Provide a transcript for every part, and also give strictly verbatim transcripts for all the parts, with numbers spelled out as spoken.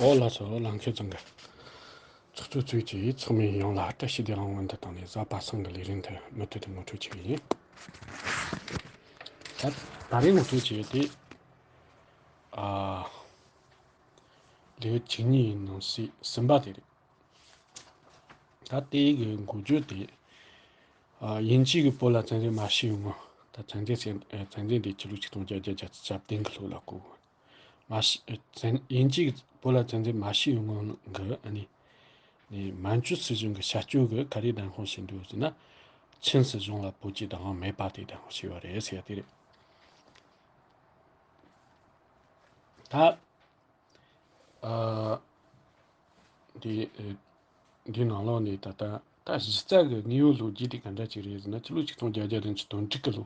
ཨོ་ལགས་སོ། ལགས་མཁན་ཚང་གི་ཚོགས་གཙོ་གཙོས་ཀྱི་ཚོགས་མི་ཡོངས་ལ་བཀྲ་ཤིས་བདེ་ལེགས་སྔོན་དུ་བཏང་ནས། གཟའ་པ་སངས་ཀྱི་ལས་རིམ་དེར་མུ་མཐུད་དུ་ངོ་སྤྲོད་བྱེད་ཀྱི་ཡིན། ད་ད་རེས་ངོ་སྤྲོད་བྱེད་ཡུལ་དེ། ཨ། ལེའུ་བཅུ་གཉིས་ཡིན་ནང་གསེས་གསུམ་པ་དེ་རེད། ད་དེའི་གི་འགོ་བརྗོད་དེ། ཨ། དབྱིན་ཇི་གིས་བོད་ལ་བཙན་འཛུལ་མ་བྱས་ཡོད་སྔོན། ད་བཙན་འཛུལ་ཟེར། ཨ། བཙན་འཛུལ་འདི་ཕྱི་ལོ་ཆིག་སྟོང་བརྒྱད་བརྒྱ་བརྒྱད་ཅུ་གྱ་བདུན་གི་ལོ་ལ་གོ། མ་གཞི། བཙན། དབྱིན་ཇི་གིས་བོད་ལ་བཙན་འཛུལ་མ་བྱས་ཡོད་སྔོན་གྱི། ཨ་ནི། ནི་མན་ཇུ་སྲིད་གཞུང་གི་བྱ་སྤྱོད་ཀྱིས་ག་རེ་བདེན་དཔང་བྱས་འདུག་ཟེར་ན། ཆིན་སྲིད་གཞུང་ལ་བོད་ཀྱི་བདག་དབང་མེད་པ་དེ་བདེན་དཔང་བྱས་པ་རེད་ཟེར་ཡ་དེ་རེད། ད། ཨ། འདི། ཨ། འདི་ནང་ལོགས་ནས་ད་ལྟ་ད་གཞི་རྩ་གི་དངོས་ཡོད་ལོ་རྒྱུས་དེ་ག་འདྲ་ཅིག་རེད་ཟེར་ན། ཕྱི་ལོ་ཆིག་སྟོང་བརྒྱད་བརྒྱ་བདུན་ཅུ་དོན་དྲུག་གི་ལོ།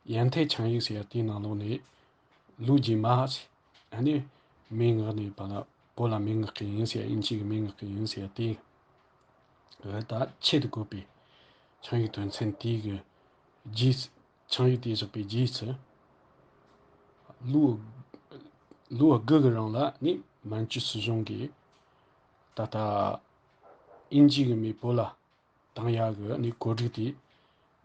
ཡན་ཐེ་ཆིངས་ཡིག་ཟེར་ཡ་དེའི་ནང་ལོགས་ནས་ལོ་རྗེས་མ་ཟེར། ཨ་ནི་མིང་ངག་ནས་བོད་ལ། བོད་ལ་མེ་མངགས་གི་ཡིན་ཟེར་ཡ། དབྱིན་ཇི་གིས་མེ་མངགས་གི་ཡིན་ཟེར་ཡ་དེ། ད་ཆེད་དུ་བཀོད་པའི་ཆིངས་ཡིག་དོན་ཚན་དེའི་གི་རྗེས། ཆིངས་ཡིག་དེ་བཞག་པའི་རྗེས་སུ། ལོ། ལོ་དགུ་གི་རིང་ལ་ནི་མན་ཇུ་སྲིད་གཞུང་གིས་ད་ལྟ་དབྱིན་ཇི་གི་མེ་བོད་ལ་བཏང་ཡག་གི་ནི་བཀོད་སྒྲིག་དེ།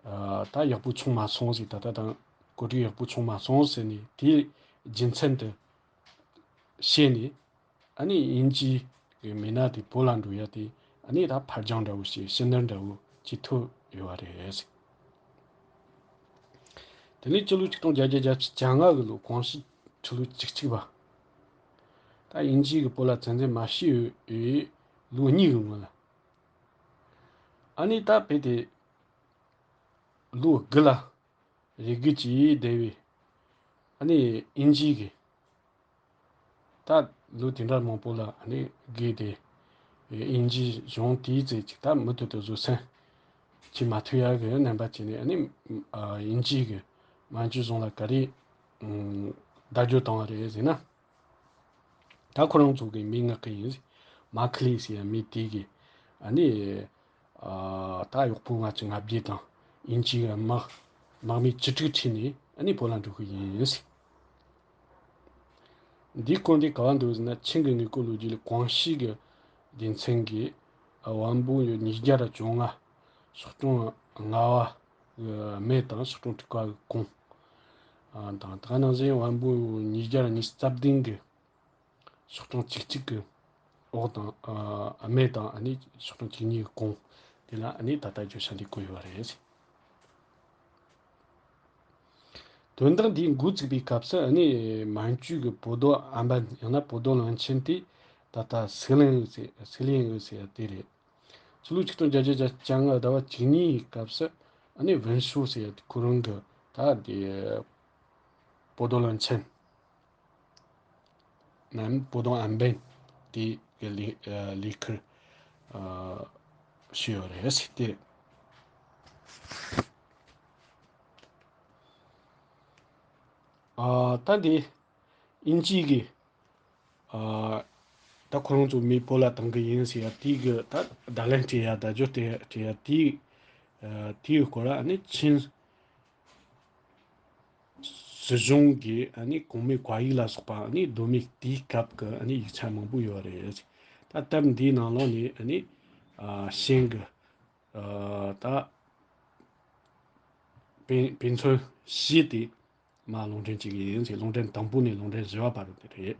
ཨ། ད་ཡག་པོ་བྱུང་མ་སོང་ཟེར། ད་ལྟ་དང་བཀོད་སྒྲིག་ཡག་པོ་བྱུང་མ་སོང་ཟེར་ནས། དེའི་རྒྱུ་མཚན་དེ་བཤད་ནས། ཨ་ནི་དབྱིན་ཇི་གི་མི་སྣ་དེ་བོད་ལ་འགྲོ་ཡ་དེ། ཨ་ནི་ད་ཕར་འགྱངས་འདྲ་བོ་ཞིག། ཕྱིར་འཐེན་འདྲ་བོ་ཅིག་ཐུབ་ཡོད་པ་རེད། དེ་ནས་སྤྱི་ལོ་ཆིག་སྟོང་བརྒྱད་བརྒྱ་བརྒྱད་ཅུ་གྱ་ལྔ་གི་ལོ། གོང་ཞུས་ཁྲི་ལོ་བཅུ་གཅིག་པ། ད་དབྱིན་ཇི་གིས་བོད་ལ་བཙན་འཛུལ་མ་བྱས་པའི་ལོ་གཉིས་ཀྱི་སྔོན་ལ། ཨ་ནི་ད་བོད་དེ་ལོ་དགུ་ལ་རེ་སྒུག་བྱས་བསྡད་པའི། ཨ་ནི་དབྱིན་ཇི་གིས། ད་ལོ་དེ་འདྲ་མང་པོ་ལ་ཨ་ནི་སྒུག་སྟེ། དབྱིན་ཇིའི་གཞུང་དེའི་རྩད་ཅིག་ད་མུ་མཐུད་དུ་བཟོད་བསྲན་བྱེད་མ་ཐུབ་ཡ་གི་རྣམ་པ་བྱས་ནས། ཨ་ནི། ཨ། དབྱིན་ཇི་གིས་མན་ཇུ་གཞུང་ལ་ག་རེ། ཨ། བརྡ་བརྒྱུད་བཏང་བ་རེད་ཟེར་ན། ད་ཁོ་རང་ཚོ་གིས་མེ་མངགས་གི་ཡིན། མ་ཁི་ལི་ཟེར་ཡ་མི་དེ་གིས། ཨ་ནི། ཨ། ད་གཡོག་པོ་ལྔ་བཅུ་ང་བརྒྱད་དང་དབྱིན་ཇིའི་དམག་དམག་མི་བཅུ་དྲུག་ཁྲིད་ནས་ཨ་ནི་བོད་ལ་འགྲོ་གི་ཡིན་ཟེར། འདིའི་སྐོར་འདི་ག་པར་འདུག་ཟེར་ན། ཆིང་གི་དངུལ་རྐུ་ལོ་རྒྱུས་ལས། ཀོང་ཞི་གི་སྡེ་ཚན་གྱིས། ཨ། ཝམ་པོ་ཡོ་ཉིས་བརྒྱ་དང་བཅོ་ལྔ། ཤོག་གྲངས་ལྔ་པ་གི་སྨད་དང་ཤོག་གྲངས་དྲུག་པ་གི་གོང་། ཨ། དང་། ད་ག་ནང་བཞིན་ཝམ་པོ་ཡོ་ཉིས་བརྒྱ་དང་ཉི་ཤུ་རྩ་བདུན་གི་ཤོག་གྲངས་བཅུ་གཅིག་གི་འོག་དང་། ཨ། སྨད་དང་། ཨ་ནི་ཤོག་གྲངས་བཅུ་གཉིས་གི་གོང་དེ་ལ་ཨ་ནི་ད་ལྟ་བརྗོད་བྱ་འདི་བཀོད་ཡོད་པ་རེད། དོན་དག་འདི་འགོ་བཙུགས་པའི་སྐབས་སུ། ཨ་ནི་མན་ཇུ་གི་བོ་དོ་ཨན་པན་ཡང་ན་བོ་དོ་བློན་ཆེན་དེ་ད་ལྟ་སི་ལིང་ཨུ་ཟེར། སི་ལིང་ཨུ་ཟེར་ཡ་དེ་རེད། ཕྱི་ལོ་ཆིག་སྟོང་བརྒྱད་བརྒྱ་བརྒྱད་ཅུ་གྱ་ལྔ་ཟླ་བ་བཅུ་གཉིས་ཀྱི་སྐབས་སུ། ཨ་ནི་ཝུན་ཧྲུའུ་ཟེར་ཡ་དེ་ཁོ་རང་གི་ད་དེ་བོ་དོ་བློན་ཆེན་ནམ་བོ་དོ་ཨན་པན་དེ་གི་ལས། ཨ། ལས་ཁུར། ཨ། ཞུས་ཡོད་རེད་ཟེར་ཏེ། ཨ། ད་འདི་དབྱིན་ཇི་གིས། ཨ། ད་ཁོ་རང་ཚོ་མེ་བོད་ལ་བཏང་གི་ཡིན་ཟེར་ཡ་དེ་གི་ད་བརྡ་ལན་སྤྲད་ཡ། བརྡ་བརྒྱུད་སྤྲད་ཡ་དེ། ཨ། དེའི་སྐོར་ལ་ཨ་ནི་ཆིན་སྲིད་གཞུང་གི་ཨ་ནི་གོང་མའི་བཀའ་ཡིག་ལ་སོགས་པ། ཨ་ནི་མདོ་སྨད་དེའི་སྐབས་ཀྱི་ཨ་ནི་ཡིག་ཆ་མང་པོ་ཡོད་རེད། ད་དེབ་འདིའི་ནང་ལོགས་ནས་ཨ་ནི། ཨ། ཤིང་གི། ཨ། ད་དཔེ་དཔེ་མཚོན་བྱས་ཏེ་མར་ལུང་འདྲེན་བྱེད་ཀྱི་ཡིན་ཟེར། ལུང་འདྲེན་དང་པོ་ནས་ལུང་འདྲེན་བཞི་པ་བར་དུ་དེ་རེད།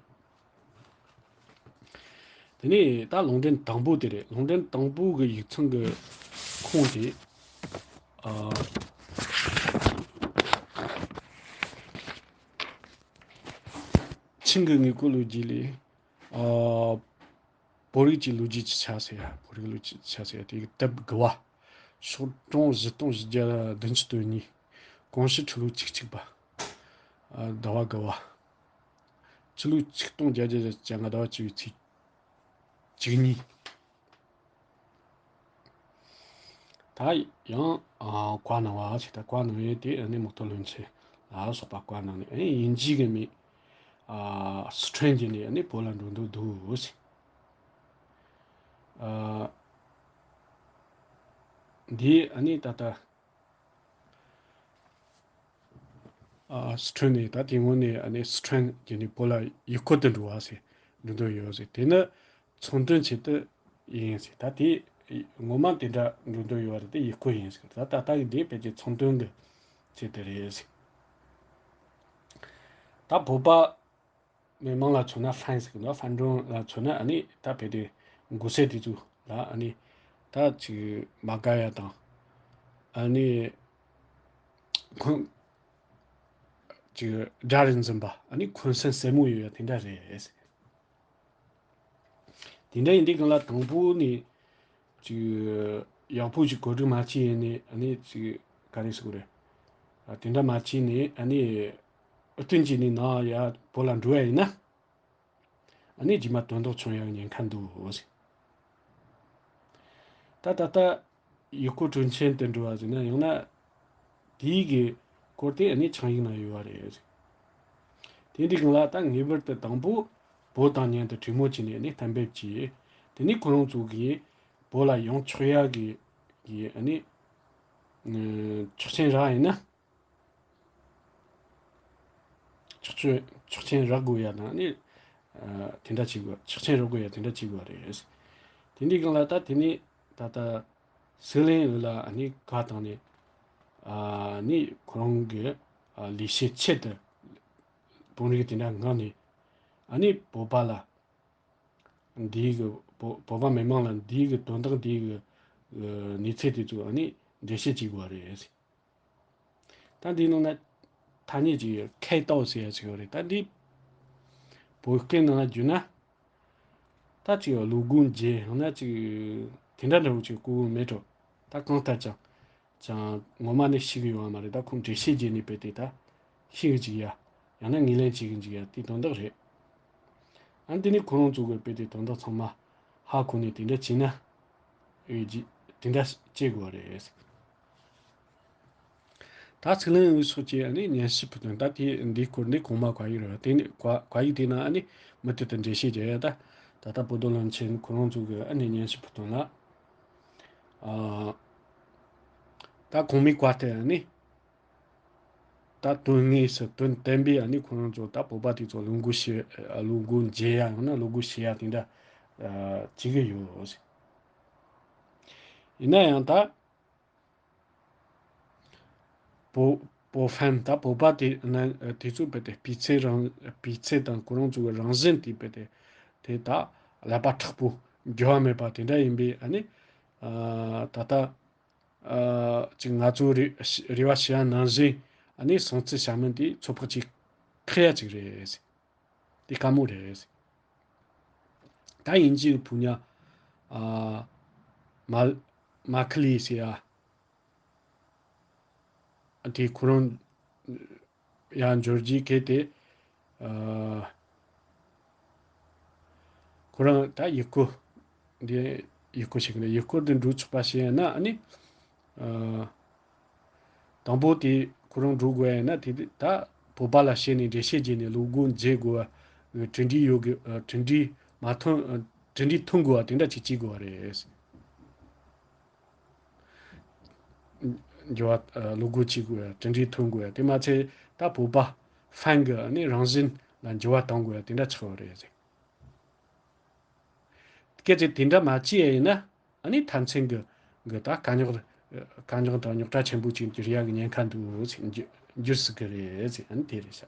དེ་ནས་ད་ལུང་འདྲེན་དང་པོ་དེ་རེད། ལུང་འདྲེན་དང་པོ་གི་ཡིག་ཚང་གི་ཁུངས་དེ། ཨ། ཆིང་གི་དངུལ་རྐུ་ལོ་རྒྱུས་ལས། ཨ། བོད་རིགས་ཀྱི་ལོ་རྒྱུས་ཀྱི་ཆ་ཟེར་ཡ། བོད་རིགས་ལོ་རྒྱུས་ཀྱི་ཆ་ཟེར་ཡ་དེ་གི་དེབ་དགུ་པ། ཤོག་གྲངས་བཞི་སྟོང་བཞི་བརྒྱ་བདུན་ཅུ་དོན་གཉིས། གོང་ཞུས་ཁྲི་ལོ་བཅུ་གཅིག་པ། ཨ། ཟླ་བ་དགུ་པ། ཕྱི་ལོ་ཆིག་སྟོང་བརྒྱད་བརྒྱ་བརྒྱད་ཅུ་གྱ་ལྔ་ཟླ་བ་བཅུ་པའི་ཚེས་བཅུ་གཉིས། ད་ཡང་། ཨ། བཀའ་གནང་བ་ཞིག་ད་བཀའ་གནང་ཡས་དེ་ཨ་ནི་དམག་དོན་བློན་ཆེན་ལ་སོགས་པ་བཀའ་གནང་ནས། ཨ་ནི་དབྱིན་ཇི་གི་མི། ཨ། སི་ཁྲོན་བརྒྱུད་ནས་ཨ་ནི་བོད་ལ་འགྲོ་འདོད་འདུག་ཟེར། ཨ། འདི་ཨ་ནི་ད་ལྟ། ཨ། སི་ཁྲོན་ནས། ད་དེ་སྔོན་ནས་ཨ་ནི་སི་ཁྲོན་བརྒྱུད་ནས་བོད་ལ་ཡུལ་སྐོར་དུ་འགྲོ་བ་ཟེར། འགྲོ་འདོད་ཡོད་ཟེར། དེ་ནི་ཚོང་དོན་ཆེད་དུ་ཡིན་ཟེར། ད་དེ་ངོ་མ་དེ་འདྲ་འགྲོ་འདོད་ཡོད་རེད། དེ་ཡུལ་སྐོར་ཡིན་ཟེར། ད་ད་ལྟ་གི་འདི་ཕལ་ཆེར་ཚོང་དོན་གི་ཆེད་དུ་རེད་ཟེར། ད་བོད་པ་མི་མང་ལ་མཚོན་ན། ཧྥན་ཟེར་གི་འདུག་ཧྥན་ཀྲུང་ལ་མཚོན་ན། ཨ་ནི་ད་ཕལ་ཆེར་མགོ་སེར་དེ་ཚོ་ལ། ཨ་ནི་ད་ཅིག་མ་དགའ་ཡ་དང་། ཨ་ནི་ཁོང་ཅིག་དགྲ་རུ་འཛིན་པ། ཨ་ནི་འཁོན་སེམས་སེར་མོ་ཡོད་ཡ་དེ་འདྲ་རེད། དེ་འདྲ་ཡིན་དུས་སྒང་ལ་དང་པོ་ནས་ཅིག་ཡག་པོ་ཞིག་གོ་སྒྲིག་མ་བྱས་ནས། ཨ་ནི་ཅིག་ག་རེ་ཟེར་དགོས་རེད། ཨ། དེ་འདྲ་མ་བྱས་ནས། ཨ་ནི་ཨུ་ཐུན་གྱིས་ནི་ནང་ཡ་བོད་ལ་འགྲོ་ཡ་ཡིན་ན། ཨ་ནི་རྗེས་མ་དོན་དག་བྱུང་ཡ་ཉེན་ཁ་འདུག་ཟེར། ད་ད་ལྟ་ཡུལ་སྐོར་དྲུང་ཆེན་དུ་འགྲོ་བ་ཟེར་ན། ཡང་ན་དེའི་གི་སྐོར་དེ་ཨ་ནི་ཆིངས་ཡིག་ནང་ཡོད་པ་རེད། དེ་འདི་སྒང་ལ་ད་ངེས་པར་དུ་དང་པོ་བོད་དང་མཉམ་དུ་གྲོས་མོལ་བྱས་ནས། ཨ་ནི་གཏན་འབེབས་བྱས། དེ་ནས་ཁོ་རང་ཚོ་གིས་བོད་ལ་ཡོང་ཆོག་ཡ་གི་གི་ཨ་ནི་ཆོག་མཆན་རག་ཡིན་ན། ཆོག་མཆན་ཆོག་མཆན་རག་དགོས་ཡ་དང་། ཨ་ནི་ཨ་དེ་འདྲ་བྱེད་དགོས། ཆོག་མཆན་རག་དགོས་ཡ་དེ་འདྲ་བྱེད་དགོས་པ་རེད། དེ་འདི་སྒང་ལ་ད་དེ་ནས་ད་ལྟ་སྲིད་བློན་འོག་ལ་ཨ་ནི་བཀའ་བཏང་ནས། ཨ་ནི་ཁོ་རང་གི་ཨ་ལས་བྱེད་ཆེད་དུ་དཔོན་རིགས་དེ་འདྲ་མངགས་ནས། ཨ་ནི་བོད་པ་ལ་འདིའི་གི་བོད་བོད་པ་མི་མང་ལ་འདིའི་གི་དོན་དག་འདིའི་གི་ཨ་གནས་ཚུལ་དེ་ཚོ་ཨ་ནི་འགྲེལ་བཤད་བྱེད་དགོས་པ་རེད། ད་འདིའི་ནང་ན་ཐ་སྙད་ཅིག་ཡོད། ཁའེ་ཏའོ་ཟེར་ཡ་ཅིག་ཡོད་རེད། ད་འདི་བོད་སྐད་ནང་ལ་བསྒྱུར་ན། ད་ཅིག་བློ་སྒོ་འབྱེད། ཡང་ན་ཅིག་དེ་འདྲ་འདྲ་བོ་ཅིག་གོ་གི་མེད་འགྲོ། ད་གང་ལྟར་ཀྱང་ཀྱང་ངོ་མ་ནས་ཤེས་གི་ཡོད་མ་རེད། ད་ཁོང་འགྲེལ་བཤད་བརྒྱབ་ནས་དཔེ་དེ་ད་ཤེས་གི་འཇུག་ཡ། ཡང་ན་ངོས་ལེན་བྱེད་གི་འཇུག་ཡ་དེ་དོན་དག་རེད། ཨ་ནི་དེ་ནས་ཁོ་རང་ཚོ་གི་དཔེ་དེ་དོན་དག་ཚང་མ་ཧ་གོ་ནས་དེ་འདྲ་བྱས་ན། ཨེ་ཇི་དེ་འདྲ་བྱེད་དགོས་རེད། ད་སྲིད་བློན་འོག་སོགས་ཀྱིས་ཨ་ནི་སྙན་ཞུ་ཕུལ་དོན། ད་དེ་འདིའི་སྐོར་འདི་གོང་མ་བཀའ་ཡིག་རེད་བ། དེ་ནི་བཀའ་བཀའ་ཡིག་དེ་ནང་ཨ་ནི་མུ་མཐུད་དུ་འགྲེལ་བཤད་བརྒྱབ་ཡ། ད་ད་ལྟ་བོད་དོན་བློན་ཆེན་ཁོ་རང་ཚོ་གིས་ཨ་ནི་སྙན་ཞུ་ཕུལ་དོན་ལ། ཨ་ད་གོང་མའི་བཀའ་ལྟར་ཨ་ནི་ད་དོན་དངོས་སུ་དོན་བསྟན་པའི་ཨ་ནི་ཁོ་རང་ཚོ་ད་བོད་པ་དེ་ཚོ་བློ་སྒོ་ཕྱེ། བློ་སྒོ་འབྱེད་ཡ། ཡང་ན་བློ་སྒོ་ཕྱེ་ཡ་དེ་འདྲ་ཨ་བྱེད་གི་ཡོད། ཡིན་ན་ཡང་ད་བོད་བོད་ཕན་ད་བོད་པ་དེ་ན་དེ་ཚོ་དཔེ་དེ་སྤུས་ཚད་རང་སྤུས་ཚད་དང་ཁོ་རང་ཚོ་གི་རང་བཞིན་དེ་དཔེ་དེ་དེ་ད་ཀླད་པ་མཁྲེགས་པོ་འགྱུར་བ་མེད་པ་དེ་འདྲ་ཡིན་པས། ཨ་ནི་ཨ་ད་ལྟ་ཨ་ཅིག་ང་ཚོ་རེ་རེ་བ་ཞུ་ཡ་ནང་བཞིན་ཨ་ནི་སྲུང་བརྩི་བྱ་མིན་དེ་ཚོད་དཔག་བྱེད་ཁག་ཡ་ཅིག་རེད། དེ་དཀའ་མོ་རེད། ད་དབྱིན་ཇིའི་ཕོ་ཉ་ཨ་མ་མ་ཁི་ལི་ཟེར་ཡ་དེ་ཁོ་རང་ཡར་འབྱོར་རྗེས་གལ་ཏེ་ཨ་ཁོ་རང་ད་ཡུལ་སྐོར་འདི་ཡུལ་སྐོར་ཞིག་ནས་ཡུལ་སྐོར་འདི་འགྲོ་ཆོག་པ་ཞིག་ཡིན་ན། ཨ་ནི་ཨ་དང་པོ་དེ་ཁོ་རང་འགྲོ་དགོས་ཡ་ཡིན་ན། དེ་ད་བོད་པ་ལ་བཤད་ནས་འགྲེལ་བཤད་བརྒྱབ་ནས་བློ་སྒོ་འབྱེད་དགོས་པ། གྲོས་འདྲི་ཡོད་དགོས། གྲོས་འདྲི་མ་ཐོན། གྲོས་འདྲི་ཐོན་དགོས་པ་དེ་འདྲ་ཅིག་བྱེད་དགོས་པ་རེད། འགྱུར་བ་ཨ་བློ་སྒོ་ཕྱེ་དགོས་ཡ། གྲོས་འདྲི་ཐོན་དགོས་ཡ། དེ་མ་ཚད་ད་བོད་པ་ཧྥན་གི་ཨ་ནི་རང་བཞིན་ལ་འགྱུར་བ་གཏོང་དགོས་ཡ་དེ་འདྲ་ཆགས་པ་རེད། གལ་ཏེ་དེ་འདྲ་མ་བྱས་ཡ་ཡིན་ན། ཨ་ནི་མཐའ་མཚན་གི་གི་ད་དཀའ་རྙོག་དཀའ་རྙོག་དང་རྙོག་དྲ་ཆེན་པོ་ཅིག་འགྱུར་ཡ་གི་ཉེན་ཁ་འདུག་ཟེར། འགྱུར་འགྱུར་སྲིད་གི་རེད་ཟེར། ཨ་ནི་དེ་རེད་ཤག་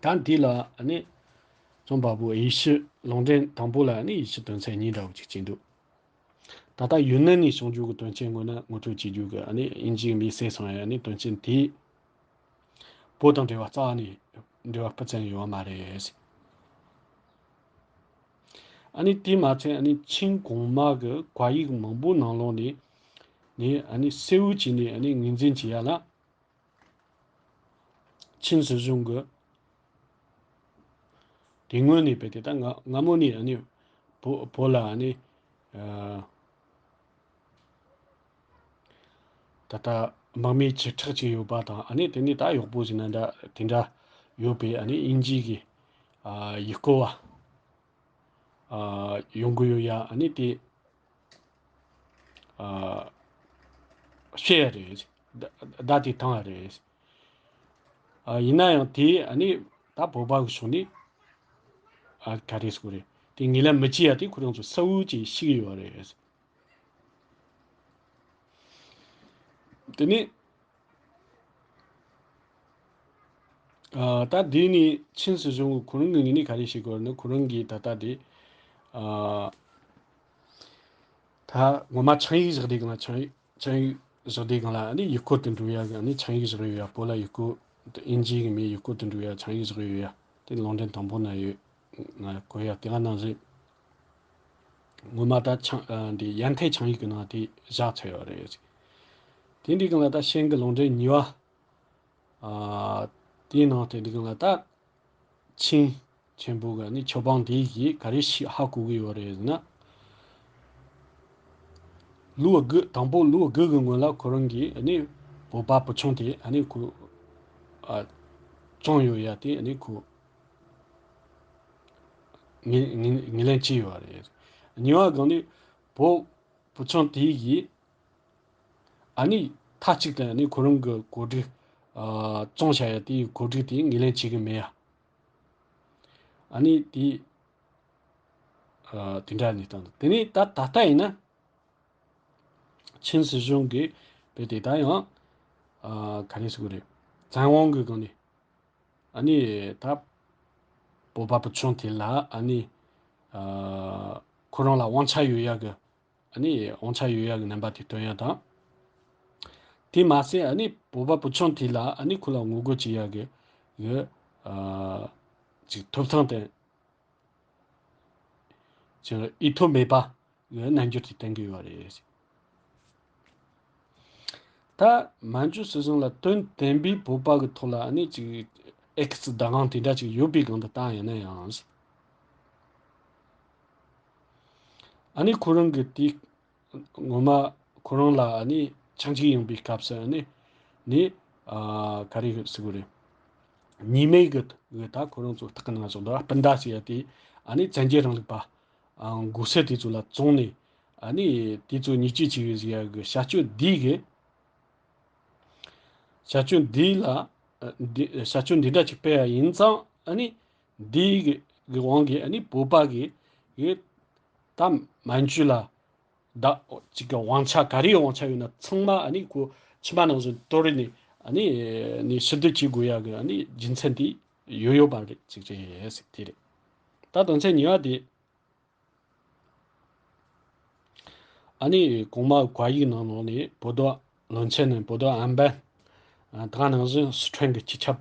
ད་འདི་ལ་ཨ་ནི་རྩོམ་པ་པོ་ཡེ་ཤུ་ལུང་འདྲེན་དང་པོ་ལ་ཨ་ནི་ཡེ་ཤུ་དོན་ཚན་གཉིས་འདྲ་བོ་ཅིག་བྱས་འདུག་ད་ལྟ་ཡུན་ནན་ནས་བྱུང་རྒྱུ་གི་དོན་རྐྱེན་དངོས་གནས་ངོ་སྤྲོད་བྱེད་རྒྱུ་གི་ཨ་ནི་དབྱིན་ཇིའི་མིས་བཤད་སོང་ཡ། ཨ་ནི་དོན་རྐྱེན་དེ་བོད་དང་འབྲེལ་བ་རྩ་བ་ནས་འབྲེལ་བ་སྤུ་ཙམ་ཡོད་མ་རེད། ཨ་ནི་དེ་མ་ཚད་ཨ་ནི་ཆིང་གོང་མ་གི་བཀའ་ཡིག་མང་པོ་ནང་ལོགས་ནས་ནས་ཨ་ནི་གསལ་བོ་བྱས་ནས་ཨ་ནི་ངོས་འཛིན་བྱེད་ཡ་ལ། ཆིན་སྲིད་གཞུང་གི་དེ་སྔོན་ནས་དཔེ་དེ་ད་སྔ་སྔ་མོ་ནས་ཨ་ནི་བོད་བོད་ལ་ཨ་ནི་ཨ་ད་ལྟ་དམག་མི་བཅུ་ཕྲག་ཅིག་ཡོད་པ་དང་། ཨ་ནི་དེ་ནས་ད་གཡོག་པོ་ཟེར་ན་འདྲ་དེ་འདྲ་ཡོད་པའི་ཨ་ནི་དབྱིན་ཇི་གི་ཨ་ཡུལ་སྐོར་བ་ཨ་ཡོང་གི་ཡོད་ཡ། ཨ་ནི་དེ་ཨ་བཤད་ཡ་རེད། བརྡ་བརྡ་དེ་བཏང་ཡ་རེད། ཨ་ཡིན་ན་ཡང་དེ་ཨ་ནི་ ད་བོད་པ་གི་ཕྱོགས་ནས་ཨ་ག་རེ་ཟེར་དགོས་རེད། དེ་ངོས་ལེན་མི་བྱེད་ཡ་དེ་ཁོ་རང་ཚོ་གསལ་བོ་ཅིག་ཤེས་ཀྱི་ཡོད་རེད། དེ་ནས་ཨ་ད་དེ་ནས་ཆིན་སྲིད་གཞུང་གི་ཁོ་རང་གི་ངོས་ནས་ག་རེ་བྱེད་དགོས་རེད་ན། ཁོ་རང་གིས་ད་ལྟ་དེ་ཨ་ད་ངོ་མ་ཆིངས་ཡིག་བཞག་དུས་སྒང་ལ། ཆིངས་ཡིག་ཆིངས་ཡིག་བཞག་དུས་སྒང་ལ་ཨ་ནི་ཡུལ་སྐོར་དུ་འགྲོ་ཡ་གི་ཨ་ནི་ཆིངས་ཡིག་བཞག་ཡོད་ཡ། བོད་ལ་ཡུལ་སྐོར་དབྱིན་ཇི་གི་མིས་ཡུལ་སྐོར་དུ་འགྲོ་ཡ་ཆིངས་ཡིག་བཞག་ཡོད་ཡ། དེ་ལུང་འདྲེན་དང་པོ་ན་ཡོད། ང་གོ་ཡ་དེ་ག་ནང་བཞིན་ངོ་མ་ད་ཆིངས་ཨ་འདི་ཡན་ཐེ་ཆིངས་ཡིག་གི་ནང་དེ་བཞག་ཚར་ཡོད་རེད། དེ་འདི་སྒང་ལ་ད་ཤིང་གི་ལུང་འདྲེན་གཉིས་པ་ཨ་དེའི་ནང་དེ་འདི་སྒང་ལ་ད་ཆིན་ཆེན་པོ་གི་ཨ་ནི་ཆོས་འབངས་དེ་གིས་ག་རེ་ཤེས་ཧ་གོ་གི་ཡོད་རེད་ཟེར་ན། ལོ་དགུ། དང་པོ་ལོ་དགུ་གི་སྔོན་ལ་ཁོ་རང་གིས་ཨ་ནི་བོད་པ་བུ་ཆུང་དེ་ཨ་ནི་ཁོ་ཨ་བཙོང་ཡོད་ཡ་དེ་ཨ་ནི་ཁོ་ངོས་ངོས་ངོས་ལེན་བྱས་ཡོད་རེད། གཉིས་པ་སྒང་ནས་བོད་བུ་ཆུང་དེ་གིས་ཨ་ནི་མཐའ་གཅིག་ཏུ་ཨ་ནི་ཁོ་རང་གི་གོ་སྒྲིག་ཨ་བཙོང་བྱ་ཡ་དེའི་གོ་སྒྲིག་དེ་ངོས་ལེན་བྱེད་གི་མེད་ཡ། ཨ་ནི་དེ་ཨ་དེ་འདྲ་ནས་བཏང་། དེ་ནས་ད་ད་ལྟ་ཡིན་ན་ཆིན་སྲིད་གཞུང་གིས་བོད་དེ་ད་ཡང་ཨ་ག་རེ་ཟེར་དགོས་རེད། བཙན་དབང་གི་སྒང་ནས་ཨ་ནི་ད་བོད་པ་བུ་ཆུང་དེ་ལ་ཨ་ནི་ཨ་ཁོ་རང་ལ་དབང་ཆ་ཡོད་ཡ་གི་ཨ་ནི་དབང་ཆ་ཡོད་ཡ་གི་རྣམ་པ་དེ་སྟོན་ཡ་དང་། དེ་མ་ཟད་ཨ་ནི་བོད་པ་བུ་ཆུང་དེ་ལ་ཨ་ནི་ཁོ་ལ་ངོ་རྒོལ་བྱེད་ཡ་གི་གི་ཨ་ཅིག་ཐོབ་ཐང་དེ་ཅིག་ཡིད་ཐོབ་མེད་པ་གི་རྣམ་འགྱུར་དེ་བསྟན་གི་ཡོད་རེད། ད་མན་ཇུ་སྲིད་གཞུང་ལ་དོན་བདེན་པའི་བོད་པ་གི་ཐོག་ལ་ཨ་ནི་ཅིག་ཨེག་སི་བདག་དབང་དེ་འདྲ་ཅིག་ཡོད་པའི་སྒང་དུ་བཏང་ཡིན་ན་ཡང་། ཨ་ནི་ཁོ་རང་གི་དེ་ངོ་མ་ཁོ་རང་ལ་ཨ་ནི་ཆིངས་ཡིག་ཡིན་པའི་སྐབས་སུ་ཨ་ནི་ནི་ཨ་ག་རེ་ཟེར་དགོས་རེད། ཉི་མའི་གི་གི་ད་ཁོ་རང་ཚོ་སྟག་གི་ནང་བཞིན་དུ་སྤུན་ཟླ་ཟེར་ཡ་དེ་ཨ་ནི་བཙན་རྒྱལ་རིང་ལུགས་པ་ཨ་འགོ་སེ་དེ་ཚོ་ལ་བཙོང་ནས་ཨ་ནི་དེ་ཚོ་ཉེས་ཆད་ཆེ་གི་ཟེར་ཡ་གི་བྱ་སྤྱོད་འདི་གི་བྱ་སྤྱོད་འདི་ལ་ཨ་འདི་བྱ་སྤྱོད་འདི་འདྲ་ཅིག་སྤེལ་ཡ་ཡིན་ཙང་ཨ་ནི་འདི་གི་གི་དབང་གིས་ཨ་ནི་བོད་པ་གི་གི་ད་མན་ཇུ་ལ་ད་ཅིག་གི་དབང་ཆ་ག་རེའི་དབང་ཆ་ཡོད་ན་ཚང་མ་ཨ་ནི་ཁོ་ཕྱི་མ་ནང་བཞིན་གཏོར་ནས་ཨ་ནི་ནི་ཕྱིར་སྡུད་བྱེད་དགོས་ཡ་གི་ཨ་ནི་རྒྱུ་མཚན་དེ་ཡོད་ཡོད་པ་རེད་ཅིག་རེད་ཟེར་དེ་རེད། ད་དོན་ཚན་གཉིས་པ་དེ། ཨ་ནི་གོང་མ་བཀའ་ཡིག་ནང་ལོགས་ནས་བོད་དོ་བློན་ཆེན་ནས་བོད་དོ་ཨམ་བན་ད་ག་ནང་བཞིན་སི་ཁྲོན་གྱི་སྤྱི་ཁྱབ་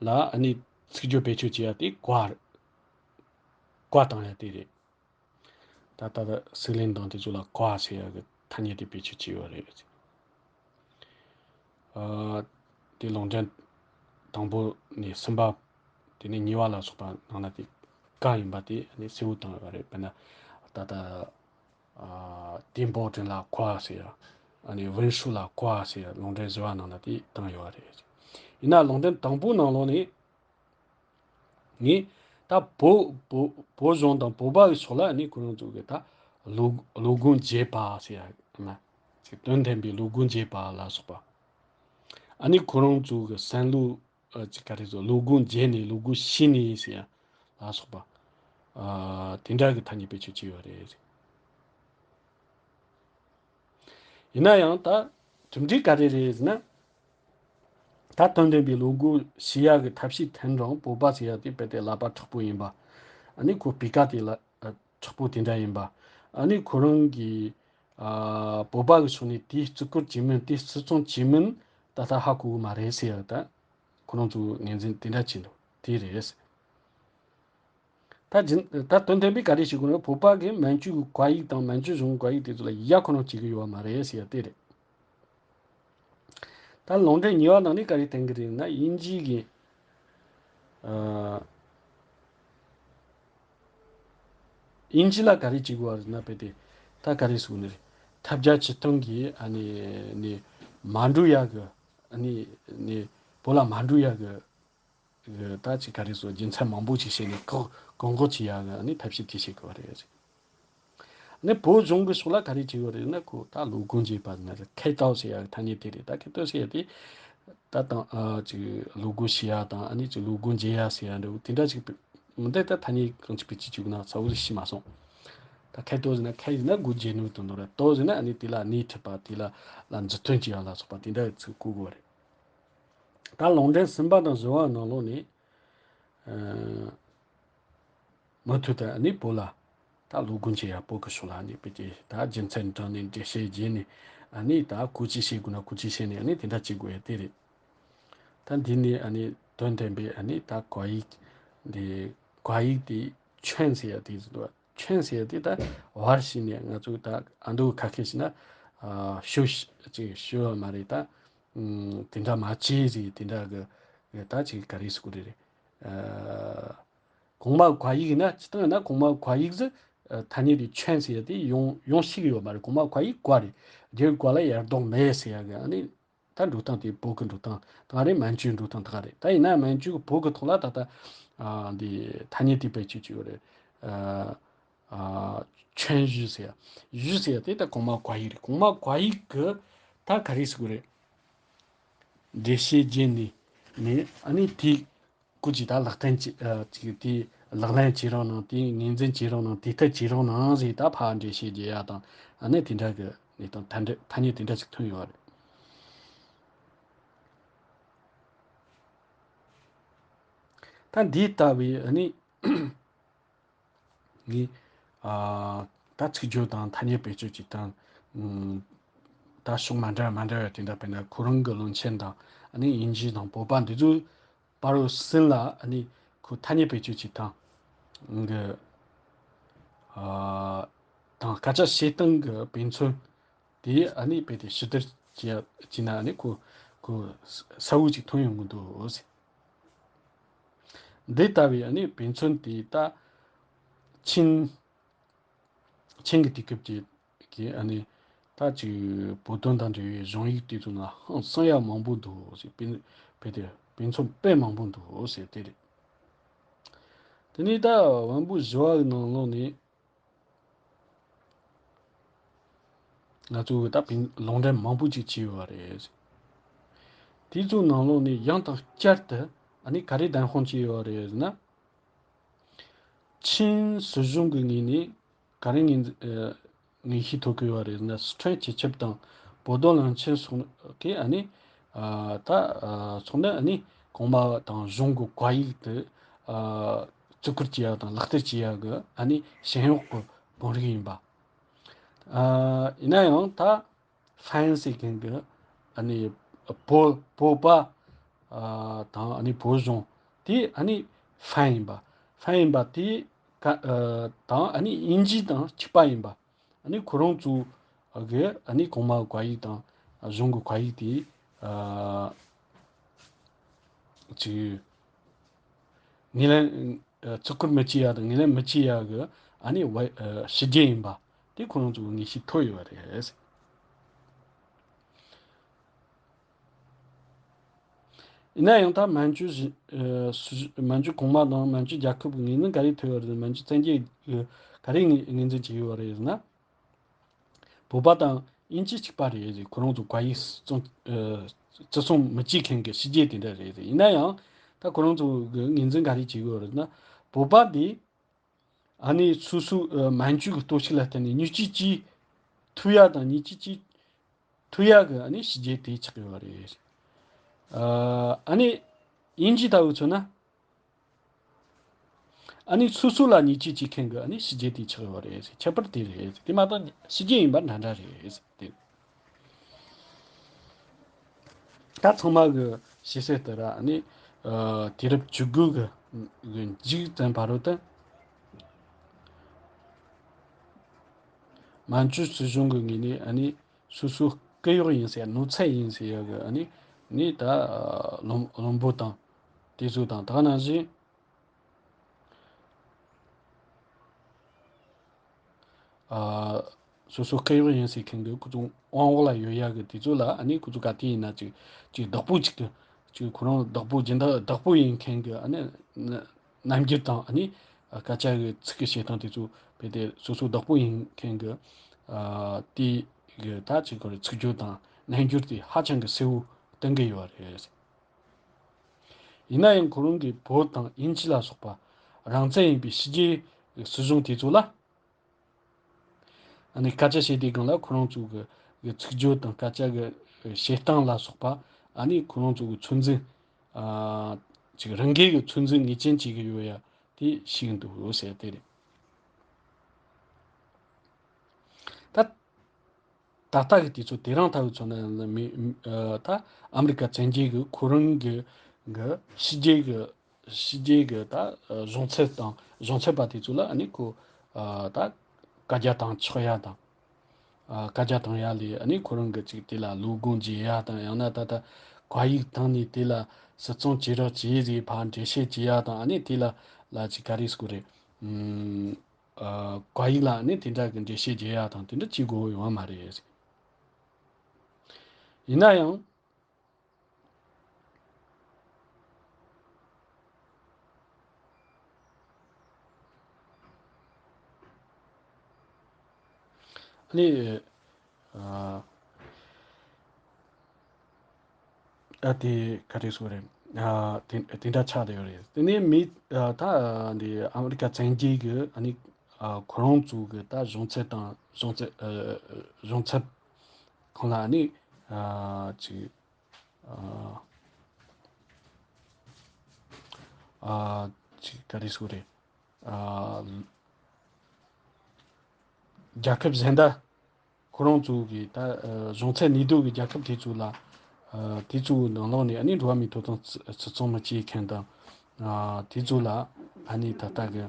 ལ་ཨ་ནི་ཚིག་སྦྱོར་བེད་སྤྱོད་བྱེད་ཡ་དེ་བཀའ་བཀའ་བཏང་ཡ་དེ་རེད། ད་ལྟ་སྲིད་བློན་དང་དེ་ཚོ་ལ་བཀའ་ཟེར་ཡ་གི་ཐ་སྙད་དེ་བེད་སྤྱོད་བྱས་ཡོད་རེད། ཨ་དེ་ལུང་འདྲེན་དང་པོ་ནས་གསུམ་པ། དེ་ནས་གཉིས་པ་ལ་སོགས་པ་ནང་ན་དེ་བཀའ་ཡིན་པ་དེ་ནི་གསལ་བོ་བཏང་ཡོད་རེད། དཔེར་ན་ད་ལྟ་ཨ་ཏིན་པོ་ཀྲིན་ལ་བཀའ་ཟེར་ཡ། ཨ་ནི་ཝུན་ཧྲུའུ་ལ་བཀའ་ཟེར་ཡ་ལུང་འདྲེན་བཞི་པ་ནང་ན་དེ་བཏང་ཡོད་རེད། ཡིན་ན་ལུང་འདྲེན་དང་པོའི་ནང་ལོགས་ནས་ངས་ད་བོད་བོད་བོད་གཞུང་དང་བོད་པ་གི་ཕྱོགས་ལ་ནི་ཁོ་རང་ཚོ་གི་ད་བློ་བློ་སྒོ་འབྱེད་པ་ཟེར་ཡ་ན་ཅིག་དོན་ལྡན་པའི་བློ་སྒོ་འབྱེད་པ་ལ་སོགས་པ། ཨ་ནི་ཁོ་རང་ཚོ་གི་བསམ་བློ་ཨ་ཅིག་ག་རེ་ཟེར་བློ་སྒོ་འབྱེད་ནས་བློ་སྒོ་ཕྱེ་ནས་ཟེར་ཡ་ལ་སོགས་པ། ཨ་དེ་འདྲ་གི་ཐ་སྙད་བེད་སྤྱོད་བྱས་ཡོད་རེད། ཡིན་ན་ཡང་ད་གྲུབ་འབྲས་ག་རེ་རེད་ཟེར་ན། ད་དོན་ལྡན་པའི་བློ་སྒོ་ཕྱེ་ཡག་གི་ཐབས་ཤེས་ཐེངས་རང་བོད་པ་ཟེར་ཡག་དེ་དཔེ་དེ་ཀླད་པ་མཁྲེགས་པོ་ཡིན་པ། ཨ་ནི་ཁོ་སྤུས་ཀ་དེ་ལ་ཨ་མཁྲེགས་པོ་དེ་འདྲ་ཡིན་པ། ཨ་ནི་ཁོ་རང་གིས་ཨ་བོད་པ་གི་ཕྱོགས་ནས་དེའི་བརྩི་བཀུར་བྱེད་མིན་དེའི་བརྩི་མཐོང་བྱེད་མིན་ད་ལྟ་ཧ་གོ་གི་མ་རེད་ཟེར་ཡག་ད་ཁོ་རང་ཚོ་ངོས་འཛིན་དེ་འདྲ་བྱས་འདུག་དེ་རེད། ད་རྒྱུན་ད་དོན་ལྡན་པའི་ག་རེ་ཞིག་དགོས་ན་བོད་པ་གིས་མན་ཇུ་གི་བཀའ་ཡིག་དང་མན་ཇུ་གཞུང་གི་བཀའ་ཡིག་དེ་ཚོ་ལ་ཡ་ཁོ་རང་བྱེད་ཀྱི་ཡོད་པ་མ་རེད་ཟེར་ཡ་དེ་རེད། ད་ལུང་འདྲེན་གཉིས་པ་ནང་ནས་ག་རེ་བསྟན་གྱི་རེད་ན་དབྱིན་ཇི་གི་ཨ་དབྱིན་ཇི་ལ་ག་རེ་བྱེད་དགོས་པ་རེད་ན་དཔེ་དེ་ད་ག་རེ་ཟེར་ནི་རེད། ཐབས་བརྒྱ་ཇུས་སྟོང་གིས་ཨ་ནི་ནི་མ་འགྲོ་ཡ་གི་ཨ་ནི་ནི་བོད་ལ་མ་འགྲོ་ཡ་གི་ད་ཅིག་ག་རེ་ཟེར་རྒྱུ་མཚན་མང་པོ་ཅིག་བཤད་ནས་བཀག་བཀག་འགོག་བྱེད་ཡག་གི་ཨ་ནི་ཐབས་ཤེས་དེ་བྱེད་དགོས་པ་རེད། ཨ་ནི་བོད་གཞུང་གི་ཕྱོགས་ལ་ག་རེ་བྱེད་དགོས་རེད་ན་ཁོ་ད་བློ་སྒོ་འབྱེད་པ་ན་རེད། ཁེ་ཏའོ་ཟེར་ཡག་གི་ཐ་སྙད་དེ་རེད། ད་ཁེ་ཏའོ་ཟེར་ཡག་དེ་ ད་དང་ཨ་ཅིག་བློ་སྒོ་ཕྱེ་ཡ་དང་ཨ་ནི་ཅིག་བློ་སྒོ་འབྱེད་ཡ་ཟེར་ཡ་འདྲ་བོ་དེ་འདྲ་ཅིག་མི་འདུག་ད་ཐ་སྙད་གང་ཅིག་བེད་སྤྱོད་བྱེད་དགོས་ན་གསལ་བོ་ཞིག་ཤེས་མ་སོང་། ད་ཁ་ཏོ་ཟེར་ན་ཁ་ཡིན་ན་སྒོ་འབྱེད་ནོ་དང་ནོ་ར་ཏོ་ཟེར་ན་ཨ་ནི་དེ་ལ་སྣེ་ཁྲིད་པ་དེ་ལ་ལ་མཛུབ་སྟོན་བྱེད་ཡ་ལ་སོགས་པ་དེ་འདྲ་ཚིག་གོ་དགོས་པ་རེད། ད་ལུང་འདྲེན་གསུམ་པ་དང་བཞི་བ་ནང་ལོགས་ནས་ཨ། མུ་མཐུད་དུ་ཨ་ནི་བོད་ལ་ད་བློ་སྒོ་འབྱེད་ཡ་བོད་ཀྱི་ཕྱོགས་ལ་ཨ་ནི་བོད་ཀྱི་ད་རྒྱུ་མཚན་དྲངས་ནས་འགྲེལ་བཤད་བརྒྱབ་ནས་ཨ་ནི་ད་གོ་ཅི་བྱེད་དགོས་ན་གོ་ཅི་བྱས་ནས་ཨ་ནི་དེ་འདྲ་བྱེད་དགོས་ཡ་དེ་རེད། ད་འདི་ནི་ཨ་ནི་དོན་དམ་པའི་ཨ་ནི་ད་བཀའ་ཡིག་འདི་བཀའ་ཡིག་དེ་ཁྱོན་ཟེར་ཡ་དེ་ཟེར་འདུག་ཁྱོན་ཟེར་ཡ་དེ་ད་བར་ཞིག་ནས་ང་ཚོ་ད་ཨ་མདོ་ཁ་ཤས་ཤིག་ན་ཨ་ཞུ་ཅིག་ཞུ་བ་མ་རེད་ད། ཨུམ། དེ་འདྲ་མ་བྱེད་ཟེར་དེ་འདྲ་གི་ད་ཅིག་ག་རེ་ཟེར་དགོས་རེད། ཨ། གོང་མ་བཀའ་ཡིག་ཡིན་ན་སྤྱིར་བཏང་ཡིན་ན་གོང་མ་བཀའ་ཡིག་ཟེར་ཨ་ཐ་སྙད་དེ་ཁྱོན་ཟེར་ཡ་དེ་ཡོང་ཡོང་ཤེས་ཀྱི་ཡོད་མ་རེད། གོང་མ་བཀའ་ཡིག་བཀའ་རེད། རྒྱལ་བའི་བཀའ་ལ་ཡར་ལྡོག་མེད་ཟེར་ཡ་གི་ཨ་ནི་ད་འགྲོ་སྟངས་དེ་བོད་ཀྱི་འགྲོ་སྟངས་དེ་ག་རེད། མན་ཇུའི་འགྲོ་སྟངས་དེ་ག་རེད། ད་ཡིན་ན་མན་ཇུ་གི་བོད་ཀྱི་ཐོག་ལ་ད་ལྟ་ཨ་འདི་ཐ་སྙད་དེ་བེད་སྤྱོད་བྱེད་ཀྱི་ཡོད་རེད། ཨ། ཨ། ཁྱོན་ཞུས་ཟེར་ཡ། ཞུས་ཟེར་ཡ་དེ་ད་གོང་མ་བཀའ་ཡིག་རེད། གོང་མ་བཀའ་ཡིག་གི་ད་ག་རེ་ཟེར་དགོས་རེད། འགྲེལ་བཤད་བརྒྱབ་ནས་ནས་ཨ་ནི་དེ་སྐོར་གྱི་ད་ལག་ལེན་བྱེད་ཨ་ཅིག་དེ་ལག་ལེན་བྱེད་རོགས་གནང་། དེ་ངོས་འཛིན་བྱེད་རོགས་གནང་། དེ་ལྟར་བྱེད་རོགས་གནང་ཟེར་ད་ཕར་འགྲེལ་བཤད་བརྒྱབ་ཡ་དང་ཨ་ནི་དེ་འདྲ་གི་གནས་སྟངས་ཐ་འདྲ་ཐ་སྙད་དེ་འདྲ་ཅིག་ཐོན་ཡོད་རེད། ད་འདི་ལྟ་བུའི་ཨ་ནི། ངས། ཨ། ད་ཚིག་སྦྱོར་དང་ཐ་སྙད་བེད་སྤྱོད་ཀྱི་སྟངས། ཨུམ། ད་ཕྱོགས་མ་འདྲ་མ་འདྲ་བ་དེ་འདྲ། དཔེར་ན་ཁོ་རང་གི་བློན་ཆེན་དང་ཨ་ནི་དབྱིན་ཇི་དང་བོད་པ་འདི་ཚོའི་བར་རུ་ཟིན་ལ་ཨ་ནི་ཁོ་ཐ་སྙད་བེད་སྤྱོད་ཀྱི་སྟངས་གི། ཨ། དང་སྐད་ཆ་བཤད་སྟངས་ཀྱི་དཔེ་མཚོན། དེ་ཨ་ནི་དཔེ་དེ་ཕྱི་བསྡུར་བྱས་བྱས་ན་ཨ་ནི་ཁོ་ཁོ་གསལ་བོ་ཅིག་ཐོན་ཡོང་གི་འདུག་ཟེར། འདི་ལྟ་བུའི་ཨ་ནི་དཔེ་མཚོན་དེ་ད་ཆིན་ཆིན་གྱི་དུས་སྐབས་ཀྱི་གི་ཨ་ནི་ད་ཅིག་བོད་དོན་དང་འབྲེལ་བའི་གཞུང་ཡིག་དེ་ཚོ་ན་ཧང་སང་ཡ་མང་པོ་འདུག་ཟེར། དཔེ་དཔེ་དེ་དཔེ་མཚོན་དཔེ་མང་པོ་འདུག་ཟེར་དེ་རེད། དེ་ནས་ད་བམ་པོ་བཞི་བ་གི་ནང་ལོགས་ནས། ང་ཚོས་ད་ཕན་ལུང་འདྲེན་མང་པོ་ཅིག་བྱས་ཡོད་རེད། དེ་ཚོའི་ནང་ལོགས་ནས་ཡང་དང་བསྐྱར་དུ་ཨ་ནི་ག་རེ་བདེན་དཔང་བྱས་ཡོད་རེད་ཟེར་ན། ཆིན་སྲིད་གཞུང་གི་ངོས་ནས་ག་རེ་ངོས་འཛིན་ཨ་ངེས་ཤེས་ཐོབ་ཀྱི་ཡོད་རེད་ཟེར་ན། སི་ཁྲོན་སྤྱི་ཁྱབ་དང་བོད་དོན་བློན་ཆེན་སོགས་ཀྱིས་ཨ་ནི་ཨ་ད་ཨ་སོགས་ནི་ཨ་ནི་གོང་མ་དང་གཞུང་གི་བཀའ་ཡིག་དེ་ཨ་བརྩི་བཀུར་བྱེད་ཡག་དང་ལག་བསྟར་བྱེད་ཡག་གི་ཨ་ནི་བྱིན་གཡོག་གི་བང་རིམ་ཡིན་པ། ཨ་ཡིན་ན་ཡང་ད་ཧྥན་ཟེར་མཁན་གྱི་ཨ་ནི་བོད་བོད་པ་ཨ་དང་ཨ་ནི་བོད་གཞུང་དེ་ཨ་ནི་ཧྥན་ཡིན་པ། ཧྥན་ཡིན་པ་དེ་ག་ཨ་དང་ཨ་ནི་དབྱིན་ཇི་དང་གཅིག་པ་ཡིན་པ། ཨ་ནི་ཁོ་རང་ཚོ་གི་ཨ་ནི་གོང་མ་བཀའ་ཡིག་དང་གཞུང་གི་བཀའ་ཡིག་དེ་ཨ་ཅིག་ངོས་ལེན་ཨ་བརྩི་བཀུར་མི་བྱེད་ཡ་དང་ངོས་ལེན་མི་བྱེད་ཡ་གི་ཨ་ནི་བ་ཨ་ཕྱི་རྒྱལ་ཡིན་པ་དེ་ཁོ་རང་ཚོ་གི་ངེས་ཤེས་ཐོབ་ཡོད་པ་རེད། ཡིན་ན་ཡང་ད་མན་ཇུ་ཞི་ཨ་སུ་མན་ཇུ་གོང་མ་དང་མན་ཇུ་རྒྱལ་ཁབ་ཀྱི་ངོས་ནས་ག་རེ་ཐོས་ཡོད་རེད། མན་ཇུ་བཙན་རྒྱལ་གྱིས་ག་རེ་ངོས་ངོས་འཛིན་བྱས་ཡོད་རེད་ཟེར་ན། བོད་པ་དང་དབྱིན་ཇི་གཅིག་པ་རེད་ཟེར། ཁོ་རང་ཚོ་བཀའ་ཡིག་བརྩི་སྲུང་ཨ་བརྩི་སྲུང་མི་བྱེད་མཁན་གྱི་ཕྱི་རྒྱལ་དེ་འདྲ་རེད་ཟེར། ཡིན་ན་ཡང་ད་ཁོ་རང་ཚོ་གི་ངོས་འཛིན་ག་རེ་བྱེད་ཀྱི་ཡོད་རེད་ཟེར་ན། བོད་པ་འདི་ཨ་ནི་སོ་སོའི་ཨ་མན་ཇུ་གི་གཏོར་བཤིག་ལ་བརྟེན་ནས་མྱི་གཅིག་གཅིག་ཐུག་ཡ་དང་མྱི་གཅིག་གཅིག་ཐུག་ཡ་གི་ཨ་ནི་ཕྱི་རྒྱལ་དེ་ཆགས་ཡོད་རེད། ཨ་ཨ་ནི་དབྱིན་ཇི་ལྟ་བུ་མཚོན་ན། ཨ་ནི་སོ་སོ་ལ་མྱི་གཅིག་གཅིག་མཁན་གི་ཨ་ནི་ཕྱི་རྒྱལ་དེ་ཆགས་ཡོད་རེད། ཁྱད་པར་དེ་རེད། དེ་མ་གཏོགས་ཕྱི་རྒྱལ་ཡིན་པ་འདྲ་འདྲ་རེད་དེ། ད་ཚང་མ་གི་ཤེས་གསལ་ལྟར་ཨ་ནི་ཨ་དུས་རབས་བཅུ་དགུ་གི་གི་མཇུག་ཙམ་བར་དུ་ད་མན་ཇུ་སྲིད་གཞུང་གི་ངོས་ནས་ཨ་ནི་སོ་སོའི་སྐུ་གཡོག་ཡིན་ཟེར་ཡ། ནོར་རྫས་ཡིན་ཟེར་ཡ་གི་ཨ་ནི་ནི་ད་ཨ་བློན་བློན་པོ་དང་དེ་ཚོ་དང་། ད་ག་ནང་བཞིན་ཨ་སོ་སོ་སྐུ་གཡོག་ཡིན་ཟེར་མཁན་གྱི་ཁོ་ཚོ་དབང་འོག་ལ་ཡོད་ཡ་གི་དེ་ཚོ་ལ་ཨ་ནི་ཁོ་ཚོ་ག་དུས་ཡིན་ན་ཅིག་ཅིག་བདག་པོ་ཅིག་གི་ཅིག་ཁོ་རང་བདག་པོ་སྦྱིན་བདག་བདག་པོ་ཡིན་མཁན་གྱི་ཨ་ནི་རྣམ་འགྱུར་དང་ཨ་ནི་སྐད་ཆ་གི་ཚིག་གི་བཤད་སྟངས་དེ་ཚོ་རྦད་དེ་སོ་སོ་བདག་པོ་ཡིན་མཁན་གྱི་ཨ་དེ་གི་ད་ཅིག་ཁོ་རེ་ཚིག་སྦྱོར་དང་རྣམ་འགྱུར་དེ་ཧ་ཅང་གི་གསལ་བོ་ གཏོང་གི་ཡོད་རེད། ཡིན་ན་ཡང་ཁོ་རང་གིས་བོད་དང་དབྱིན་ཇི་ལ་སོགས་པ་རང་བཙན་ཡིན་པའི་ཕྱི་རྒྱལ་གྱི་སྲིད་གཞུང་དེ་ཚོ་ལ། ཨ་ནི་སྐད་ཆ་བཤད་དུས་སྒང་ལ་ཁོ་རང་ཚོ་གི་གི་ཚིག་བརྗོད་དང་སྐད་ཆ་གི་བཤད་སྟངས་ལ་སོགས་པ། ཨ་ནི་ཁོ་རང་ཚོ་གི་ཚོད་འཛིན། ཨ། ཅིག་རང་འགུལ་གྱི་ཚོད་འཛིན་ངེས་ཅན་བྱེད་ཀྱི་ཡོད་ཡ་དེ་ཤེས་ཀྱི་འདུག་ཟེར་དེ་རེད། ད་ད་ལྟ་གི་དུས་ཚོད་དེ་རིང་ལྟ་བུ་མཚོན་ན་མི་ཨ། ད་ཨ་མི་རི་ཀ་བཙན་རྒྱལ་གྱིས་ཁོ་རང་གི་གི་ཕྱི་རྒྱལ་གྱི་ཕྱི་རྒྱལ་གྱི་ད་གཞུང་ཚབ་དང་གཞུང་ཚབ་པ་དེ་ཚོ་ལ་ཨ་ནི་ཁོ་ཨ། ད་བཀའ་རྒྱ་བཏང་ཆོག་ཡ་དང་། ཨ། བཀའ་རྒྱ་བཏང་ཡ་ལས་ཨ་ནི་ཁོ་རང་གི་ཅིག་དེ་ལ་བློ་སྒོ་འབྱེད་ཡ་དང་། ཡང་ན་ད་ལྟ་བཀའ་ཡིག་བཏང་ནས་དེ་ལ་སིལ་ཚོང་བྱེད་རོགས་བྱེད་ཟེར་ཕར་འགྲེལ་བཤད་བྱེད་ཡ་དང་། ཨ་ནི་དེ་ལ་ལ་ཅིག་ག་རེ་ཟེར་དགོས་རེད། ཨ། བཀའ་ཡིག་ལ་ཨ་ནི་དེ་འདྲ་གི་འགྲེལ་བཤད་བྱེད་ཡ་དང་དེ་འདྲ་བྱེད་དགོས་ཡོད་མ་རེད། ཡིན་ན་ཡང་། ཨ་ནི། ཨ། ཨ། དེ་ག་རེ་ཟེར་དགོས་རེད། ཨ། དེ་དེ་འདྲ་ཆགས་བསྡད་ཡོད་རེད། དེ་ནས་མི། ཨ། ད་འདི་ཨ་མི་རི་ཀ་བཙན་རྒྱལ་གྱི་ཨ་ནི། ཨ། ཁོ་རང་ཚོ་གི་ད་གཞུང་ཚབ་དང་གཞུང་ཚབ། ཨ། གཞུང་ཚབ་ཁོང་ལ་ཨ་ནི། ཨ། ཅིག་ཨ། ཨ། ཅིག་ག་རེ་ཟེར་དགོས་རེད། ཨ། རྒྱལ་ཁབ་གཞན་དག་ཁོ་རང་ཚོ་གི་ད། ཨ། གཞུང་ཚབ་གནས་སྡོད་ཀྱི་རྒྱལ་ཁབ་དེ་ཚོ་ལ། ཨ། དེ་ཚོའི་ནང་ལོགས་ནས་ཨ་ནི་འགྲོ་བ་མིའི་ཐོབ་ཐང་སྲིད་སྲིད་སྐྱོང་མི་བྱེད་མཁན་དང་། ཨ། དེ་ཚོ་ལ་ཨ་ནི་ད་ལྟ་གི་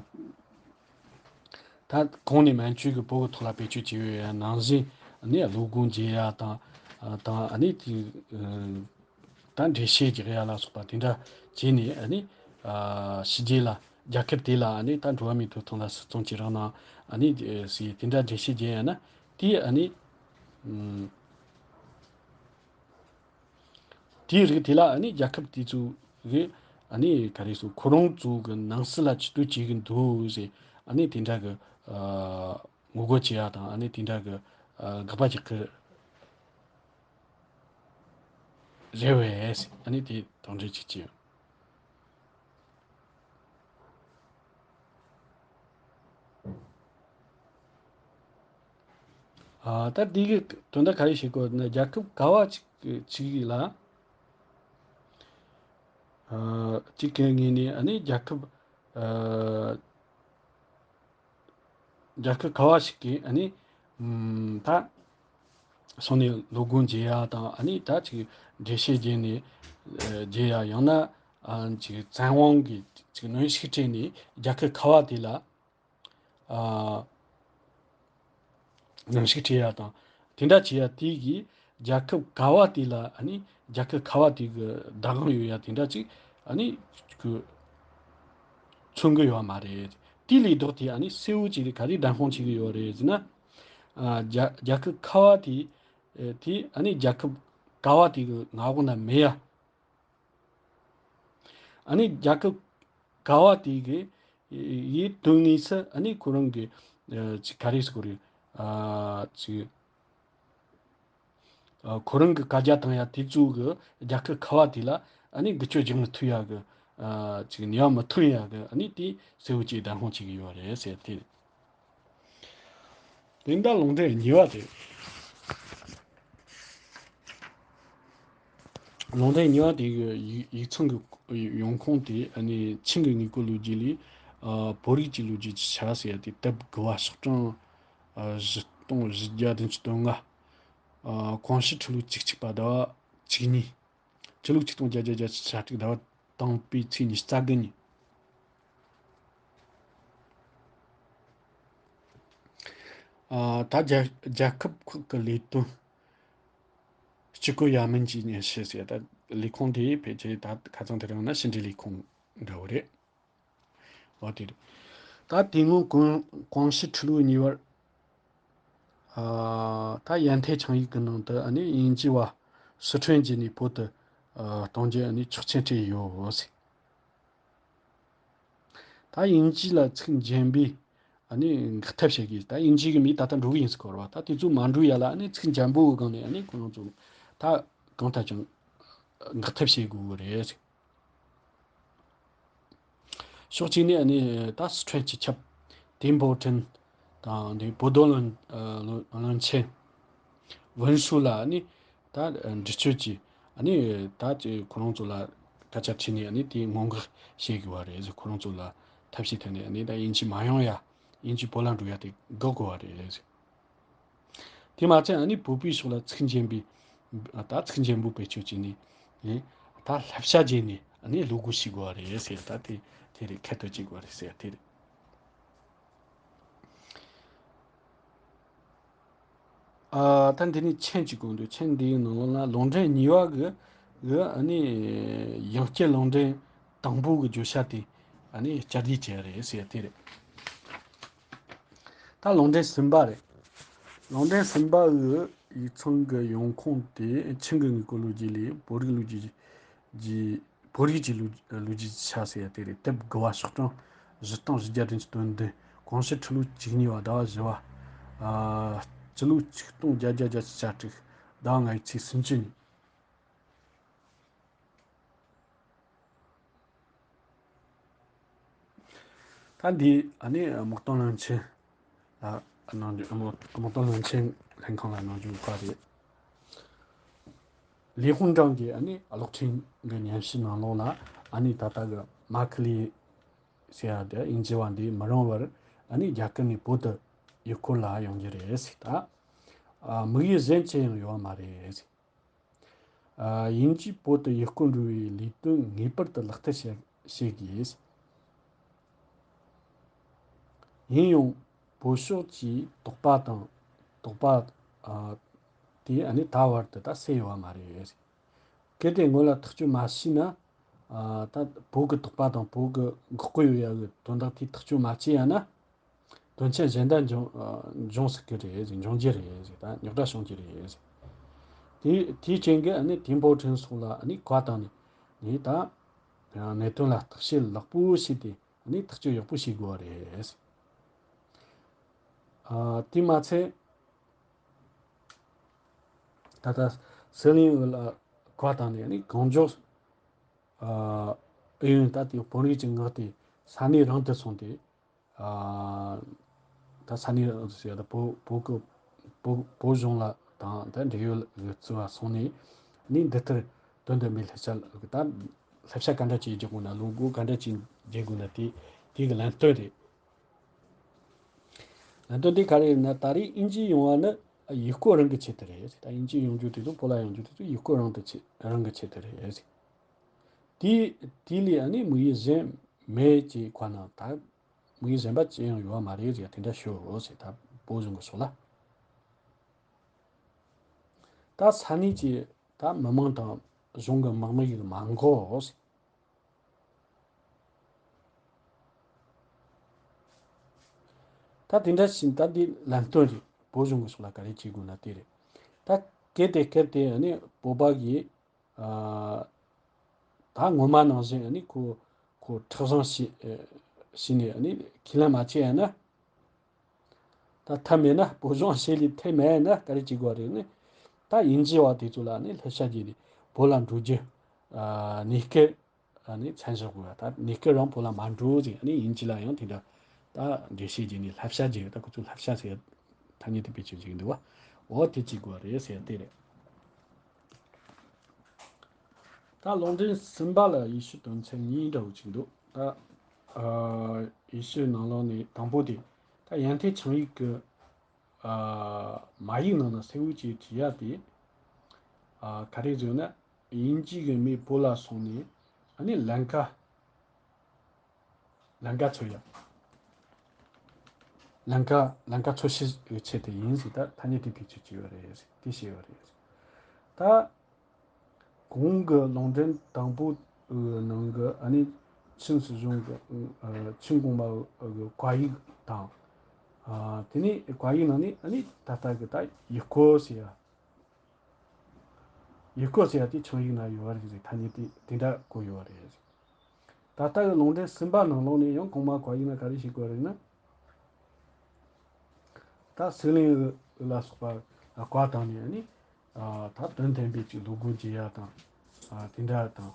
ད་གོང་ནས་མན་ཆོད་ཀྱི་བོད་ཀྱི་ཐོག་ལ་བེད་སྤྱོད་བྱས་ཡོད་ཡ་ནང་བཞིན་ཨ་ནི་བློ་སྒོ་འབྱེད་ཡ་དང་། ཨ། དང་ཨ་ནི་དེ། ཨ། ད་འགྲེལ་བཤད་རྒྱག་ཡ་ལ་སོགས་པ་དེ་འདྲ་བྱས་ནས་ཨ་ནི། ཨ། ཕྱི་རྒྱལ་ལ་རྒྱལ་ཁབ་དེ་ལ་ཨ་ནི་ད་འགྲོ་བ་མིའི་ཐོབ་ཐང་ལ་སྲིད་སྐྱོང་བྱེད་རོགས་གནང་། ཨ་ནི་ཟེར་དེ་འདྲ་འགྲེལ་བཤད་རྒྱག་ཡ་ན་དེ་ཨ་ནི། ཨམ། དེའི་རིགས་དེ་ལ་ཨ་ནི་རྒྱལ་ཁབ་དེ་ཚོ་གི་ཨ་ནི་ག་རེ་ཟེར། ཁོ་རང་ཚོ་གི་ནང་སྲིད་ལ་ཇུས་གཏོགས་བྱེད་ཀྱི་འདུག་ཟེར་ཨ་ནི་དེ་འདྲ་གི། ཨ། ངོ་རྒོལ་བྱེད་ཡ་དང་ཨ་ནི་དེ་འདྲ་གི། ཨ། དགག་པ་རྒྱག་གི་རེད་བས། ཨ་ནི་དེ་དོགས་འདྲི་ཅིག་བྱས་ཡོད། ཨ། ད་འདི་གི་དོན་དག་ག་རེ་བཤད་དགོས་ན། རྒྱལ་ཁབ་ག་བ་ཅིག་ཅིག་ལ། ཨ། ཅིག་གི་ངོས་ནས་ཨ་ནི་རྒྱལ་ཁབ། ཨ། རྒྱལ་ཁབ་ག་བ་ཞིག་གིས་ཨ་ནི། ཨམ། ད་སོང་ནས་བློ་སྒོ་འབྱེད་ཡ་དང་། ཨ་ནི་ད་ཅིག་འགྲེལ་བཤད་བརྒྱབ་ནས། ཨ། བརྒྱབ་ཡ། ཡང་ན། ཨ། ཅིག་བཙན་དབང་གིས་ཅིག་གནོན་ཤུགས་སྤྲད་ནས་རྒྱལ་ཁབ་ག་བ་དེ་ལ། ཨ། གནོན་ཤུགས་སྤྲད་ཡ་དང་དེ་འདྲ་བྱེད་ཡ་དེ་གིས་རྒྱལ་ཁབ་ག་བ་དེ་ལ་ཨ་ནི་རྒྱལ་ཁབ་ག་བ་དེ་གི་བདག་དབང་ཡོད་ཡ་དེ་འདྲ་ཅིག་ཨ་ནི་ཁོ་མཚོན་གི་ཡོད་མ་རེད། དེ་ལས་ལྡོག་སྟེ་ཨ་ནི་གསལ་བོ་ཅིག་ག་རེ་བདག་དབང་བྱེད་ཀྱི་ཡོད་རེད་ཟེར་ན། ཨ། རྒྱ་རྒྱལ་ཁབ་ག་བ་དེ་དེ་ཨ་ནི་རྒྱལ་ཁབ་ག་བ་དེ་གི་མངའ་འོག་ན་མེད་ཡ། ཨ་ནི་རྒྱལ་ཁབ་ག་བ་དེ་གི་ཡི་དོན་དངོས་སུ་ཨ་ནི་ཁོ་རང་གི། ཨ། ཅིག་ག་རེ་ཟེར་དགོས་རེད། ཨ། ཅིག་ཨ། ཁོ་རང་གི་བཀའ་རྒྱ་བཏང་ཡ་དེ་ཚོ་གི་རྒྱལ་ཁབ་ག་བ་དེ་ལ་ཨ་ནི་འགུལ་སྐྱོད་རྒྱག་མི་ཐུབ་ཡ་གི། ཨ། ཅིག་ནུས་པ་མི་ཐོན་ཡ་གི་ཨ་ནི་དེ་གསལ་བོ་ཅིག་བདག་དབང་བྱེད་ཀྱི་ཡོད་རེད་ཟེར་དེ། དེ་འདྲ་ལུང་འདྲེན་གཉིས་པ་དེ། ལུང་འདྲེན་གཉིས་པ་དེ་གི་ཡིག་ཡིག་ཚང་གི་ཡོང་ཁུངས་དེ་ཨ་ནི་ཆིང་གི་དངོས་པོའི་ལོ་རྒྱུས་ལས། ཨ། བོད་རིགས་ཀྱི་ལོ་རྒྱུས་ཀྱི་ཆ་ཟེར་ཡ་དེ་དེབ་དགུ་པ། ཤོག་གྲངས། ཨ། བཞི་སྟོང་བཞི་བརྒྱ་བདུན་ཅུ་དོན་ལྔ། ཨ། གོང་ཞུ་ཕྱི་ལོ་གཅིག་གཅིག་པ་ཟླ་བ་གཅིག་གཉིས། ཕྱི་ལོ་ཆིག་སྟོང་བརྒྱད་བརྒྱ་བརྒྱད་ཅུ་གྱ་དྲུག་ཟླ་བ་དང་པོའི་ཚེས་ཉི་ཤུ་རྩ་དགུ་ཉིན། ཨ། ད་རྒྱལ་རྒྱལ་ཁབ་ཁག་གི་ལས་དོན་སྤྱི་བཀོད་ཡར་མར་གྱི་སྙན་ཞུ་ཟེར། ད་ལས་ཁུངས་དེ་ཕལ་ཆེར་ད་ཁ་སང་དེ་རིང་ན་ཕྱི་འབྲེལ་ལས་ཁུངས་འདྲ་བོ་རེད། འོ་དེ་རེད། ད་དེ་སྔོན་གོང་གོང་ཞུ་ཕྱི་ལོ་གཉིས་པར། ཨ། ད་ཡན་ཐེ་ཆིང་ཡིག་གི་ནང་དུ་ཨ་ནི་དབྱིན་ཇི་བ་སི་ཁྲོན་བརྒྱུད་ནས་བོད་དུ། ཨ། གཏོང་རྒྱུ་ཨ་ནི་ཆོག་མཆན་སྤྲད་ཡོད་ཟེར། ད་དབྱིན་ཇི་ལ་ཚིག་འཇམ་པོས་ཨ་ནི་འགག་ཐབས་བྱེད་དགོས། ད་དབྱིན་ཇི་གི་མི་ད་ལྟ་འགྲོ་གི་ཡིན་ཟེར་གོ་ར་བ། ད་དེ་ཚོ་མ་འགྲོ་ཡ་ལ་ཨ་ནི་ཚིག་འཇམ་པོའི་སྒང་ནས་ཨ་ནི་ཁོ་རང་ཚོ་ད་གང་ལྟར་ཀྱང་ འགག་ཐབས་བྱེད་དགོས་ཀྱི་རེད། ཕྱོགས་གཅིག་ནས་ཨ་ནི་ད་སི་ཁྲོན་སྤྱི་ཁྱབ་ཏིན་པོ་ཁྲིན་དང་དེ་བོད་དོན་བློན་ཨ་བློན་བློན་ཆེན་ཝུན་སུའུ་ལ་ཨ་ནི་ད་འདྲི་གཅོད་ཀྱིས་ཨ་ནི་ད་ཁོ་རང་ཚོ་ལ་སྐད་ཆ་དྲིས་ནས་ཨ་ནི་དེ་སྔོན་འགོག་བྱེད་དགོས་པ་རེད། ཁོ་རང་ཚོ་ལ་ཐབས་ཤེས་ཐད་ནས་ཨ་ནི་ད་དབྱིན་ཇི་མ་ཡོང་ཡ། དབྱིན་ཇི་བོད་ལ་འགྲོ་ཡ་དེ་འགོག་དགོས་པ་རེད། དེ་མ་ཚད་ཨ་ནི་བོད་པའི་ཕྱོགས་ལ་ཚིག་འཇམ་པའི་ད་ཚིག་འཇམ་པོ་བེད་སྤྱོད་བྱས་ནས་ནི་ད་བསླབ་བྱ་བརྗེས་ནས་ཨ་ནི་བློ་སྒོ་ཕྱེ་དགོས་པ་རེད་ཟེར། ད་དེ་དེ་རེད། ཁ་གཏད་བཅག་དགོས་པ་རེད་ཟེར་དེ་རེད། ཨ་ད་འདི་ནི་མཆན་གཅིག་དགོས་འདུག་མཆན་འདིའི་ནང་ལ་ལུང་འདྲེན་གཉིས་པ་གི་གི་ཨ་ནི་ཡང་བསྐྱར་ལུང་འདྲེན་དང་པོ་གི་བརྗོད་བྱ་དེ་ཨ་ནི་བསྐྱར་ཟློས་བྱས་རེད་ཟེར་དེ་རེད། ད་ལུང་འདྲེན་གསུམ་པ་རེད། ལུང་འདྲེན་གསུམ་པ་གི་ཡིག་ཚང་གི་ཡོང་ཁུངས་དེ་ཆིང་གི་དངོས་པོ་ལོ་རྒྱུས་ལས་བོད་རིགས་ལོ་རྒྱུས་ཀྱི་བོད་རིགས་ཀྱི་ལོ་ལོ་རྒྱུས་ཆ་ཟེར་ཡ་དེ་རེད། དེབ་དགུ་བ་ཤོག་གྲངས་བཞི་སྟོང་བཞི་བརྒྱ་བདུན་ཅུ་དོན་བདུན། གོང་ཞུ་ཁྲི་ལོ་བཅུ་གཉིས་པ་ཟླ་བ་བཞི་པ། ཨ་སྤྱི་ལོ་ཆིག་སྟོང་བརྒྱད་བརྒྱ་བརྒྱད་ཅུ་གྱ་དྲུག་ཟླ་བ་ལྔ་པའི་ཚེས་སུམ་ཅུ་ཉིན། ད་འདི་ཨ་ནི་དམག་དོན་བློན་ཆེན་ལ་གནང་རྒྱུ། དམག་དམག་དོན་བློན་ཆེན་ལྷན་ཁང་ལ་གནང་རྒྱུ་བཀའ་རེད། ལི་ཧུང་ཀྲང་གིས་ཨ་ནི་གློག་འཕྲིན་གྱི་སྙན་ཞུ་ནང་ལོགས་ལ་ཨ་ནི་ད་ལྟ་གི་མ་ཁི་ལི་ཟེར་ཡ་དེ་དབྱིན་ཇི་བ་འདི་མི་རུང་བར་ཨ་ནི་རྒྱ་གར་ནས་བོད་དུ་ཡུལ་སྐོར་ལ་ཡོང་རྒྱུ་རེད་ཟེར། ད་ཨ་དམིགས་ཡུལ་གཞན་ཅི་ཡང་ཡོད་པ་མ་རེད་ཟེར། ཨ་དབྱིན་ཇིས་བོད་དུ་ཡུལ་སྐོར་འགྲོ་བའི་ལས་དོན་ངེས་པར་དུ་ལག་བསྟར་བྱེད་བྱེད་དགོས། ཡིན་ཡང་བོད་ཕྱོགས་ཀྱི་དོགས་པ་དང་དོགས་པ་ཨ་དེ་ཨ་ནི་ད་བར་དུ་ད་སེལ་ཡོད་པ་མ་རེད། གལ་ཏེ་སྔོན་ལ་ཐག་གཅོད་མ་བྱས་ན་ཨ་ད་བོད་ཀྱི་དོགས་པ་དང་བོད་ཀྱི་འགོག་རྒོལ་ཡོད་ཡ་གི་དོན་དག་དེ་ཐག་གཅོད་མ་བྱས་ཡ་ན། དོན་རྐྱེན་གཞན་དག་འབྱུང་ཨ་འབྱུང་སྲིད་ཀྱི་རེད་ཟེར། འབྱུང་རྒྱུ་རེད་ཟེར། ད་རྙོག་དྲ་བྱུང་རྒྱུ་རེད་ཟེར། དེ་དེའི་རྐྱེན་གྱིས་ཨ་ནི་ཏིན་པོ་ཁྲིན་སོགས་ལ་ཨ་ནི་བཀའ་བཏང་ནས་ནི་ད་གནད་དོན་ལ་བརྟག་དཔྱད་ལེགས་པོ་བྱས་ཏེ་ཨ་ནི་ཐག་གཅོད་ཡག་པོ་བྱེད་དགོས་པ་རེད་ཟེར། ཨ་དེ་མ་ཚད་ད་ལྟ་སི་ལིང་ཝུ་ལ་བཀའ་བཏང་ནས་ཨ་ནི་གང་མགྱོགས་ཨ་ཨུ་ཡོན་ད་དེ་བོད་རིགས་ཀྱི་མངགས་ཏེ་ས་གནས་རང་དུ་སོང་སྟེ། ཨ་ད་ས་གནས་ཟེར་ཡ་ད་བོད་བོད་ཀྱི་བོད་བོད་གཞུང་ལ་དང་ད་འབྲེལ་ཡོད་ལ་བརྩི་བ་སོང་ནས་ནི་འདི་ལྟར་དོན་དམ་པའི་བསླབ་བྱ་ད་བསླབ་བྱ་ག་འདྲ་ཅིག་རྒྱག་དགོས་ན། བློ་སྒོ་ག་འདྲ་ཅིག་འབྱེད་དགོས་ན། དེ་དེ་གི་ལན་སྟོན་རེད། ལན་སྟོན་དེ་ག་རེ་རེད་ན། ད་རེས་དབྱིན་ཇི་ཡོང་བ་ནི་ཡུལ་སྐོར་རང་གི་ཆེད་དུ་རེད། ད་དབྱིན་ཇི་ཡོང་རྒྱུ་དེ་ཚོ་བོད་ལ་ཡོང་རྒྱུ་དེ་ཚོ་ཡུལ་སྐོར་རང་དུ་ཆེད་རང་གི་ཆེད་དུ་རེད། དེ་དེ་ལས་ཨ་ནི་དམིགས་ཡུལ་གཞན་མེད་ཅེས་བཀའ་གནང་། ད་དམིགས་ཡུལ་གཞན་པ་ཅི་ཡང་ཡོད་པ་མ་རེད་ཟེར། དེ་འདྲ་ཤོད་ཟེར། ད་བོད་གཞུང་གི་ཕྱོགས་ལ། ད་ས་གནས་ཀྱི་ད་མི་མང་དང་གཞུང་གི་དམག་མི་ཡིས་མ་འགོག་ཟེར། ད་དེ་འདྲ་ཞིག་ད་འདི་ལམ་སྟོན་རེད། བོད་གཞུང་གི་ཕྱོགས་ལ་ག་རེ་བྱེད་དགོས་ན་དེ་རེད། ད་གལ་ཏེ་གལ་ཏེ་ཨ་ནི་བོད་པ་གིས་ཨ་ད་སྔོན་མ་ནང་བཞིན་ཨ་ནི་ཁོ་ཁོ་མཁྲེགས་བཟུང་བྱས་བྱས་ནས་ཨ་ནི་ཁས་ལེན་མ་བྱས་ཡ་ན། ད་ཐབས་མེད་ན་བོད་གཞུང་ཕྱི་ལ་ཐད་མེད་ན་ག་རེ་བྱེད་དགོས་རེད་ནི། ད་དབྱིན་ཇི་བ་དེ་ཚོ་ལ་ནི་བསླབ་བྱ་བྱས་ནས་བོད་ལ་འགྲོ་རྒྱུ་ཨ་གནས་སྐབས་ཨ་ནི་མཚམས་བཞག་དགོས། ད་གནས་སྐབས་རང་བོད་ལ་མ་འགྲོ་ཟེར། ཨ་ནི་དབྱིན་ཇི་ལ་ཡང་དེ་འདྲ་ད་འགྲེལ་བཤད་བྱས་ནས་བསླབ་བྱ་བྱས། ད་ཁོ་ཚོ་བསླབ་བྱ་ཟེར་ཐ་སྙད་དེ་བེད་སྤྱོད་བྱེད་ཀྱི་འདུག་བ། འོ་དེ་བྱེད་དགོས་རེད་ཟེར་དེ་རེད། ད་ལུང་འདྲེན་གསུམ་པ་ལ་ཡེ་ཤུ་དོན་ཚན་གཉིས་འདྲ་བོ་ཅིག་འདུག་ད་ཨ་ཡེ་ཤུའི་ནང་ལོགས་ནས་དང་པོ་དེ་ད་ཡན་ཐེ་ཆིངས་ཡིག་གི་ཨ་མ་ཡིག་ནང་ན་གསལ་བོ་ཅིག་བྲིས་ཡ་དེ་ཨ་ག་རེ་ཟེར་ན། དབྱིན་ཇི་གི་མི་བོད་ལ་སོང་ནས་ཨ་ནི་ལམ་ཁ་ལམ་ཁ་འཚོལ་ཡ། ལམ་ཁ་ལམ་ཁ་འཚོལ་ཞིབ་ཀྱི་ཆེད་དུ་ཡིན་ཟེར། ད་ཐ་སྙད་དེ་བེད་སྤྱོད་བྱས་ཡོད་རེད་ཟེར། དེ་བཤད་ཡོད་རེད་ཟེར། ད་གོང་གི་ལུང་འདྲེན་དང་པོ་ནང་གི་ཨ་ནི་ཆིན་སྲིད་གཞུང་གི་ཨ་ཆིན་གོང་མ་གི་བཀའ་ཡིག་དང་། ཨ་དེ་ནས་བཀའ་ཡིག་ནང་ནས་ཨ་ནི་ད་ལྟ་གི་ད་ཡུལ་སྐོར་ཟེར་ཡ། ཡུལ་སྐོར་ཟེར་ཡ་དེ་ཆིངས་ཡིག་ན་ཡོད་རེད་ཟེར། ཐ་སྙད་དེ་དེ་འདྲ་བཀོད་ཡོད་རེད་ཟེར། ད་ལྟ་གི་ལུང་འདྲེན་གསུམ་པ་ནང་ལོགས་ནས་ཡང་གོང་མ་བཀའ་ཡིག་ན་ག་རེ་ཞིག་བཀོད་རེད་ན། ད་སི་ལིང་ཨུ་ལ་སོགས་པ་བཀའ་བཏང་ནས་ནི་ད་དོན་ལྡན་པའི་ཅིག་ལོ་སྒོ་འབྱེད་ཡ་དང་ ཨ་དེ་འདྲ་དང་།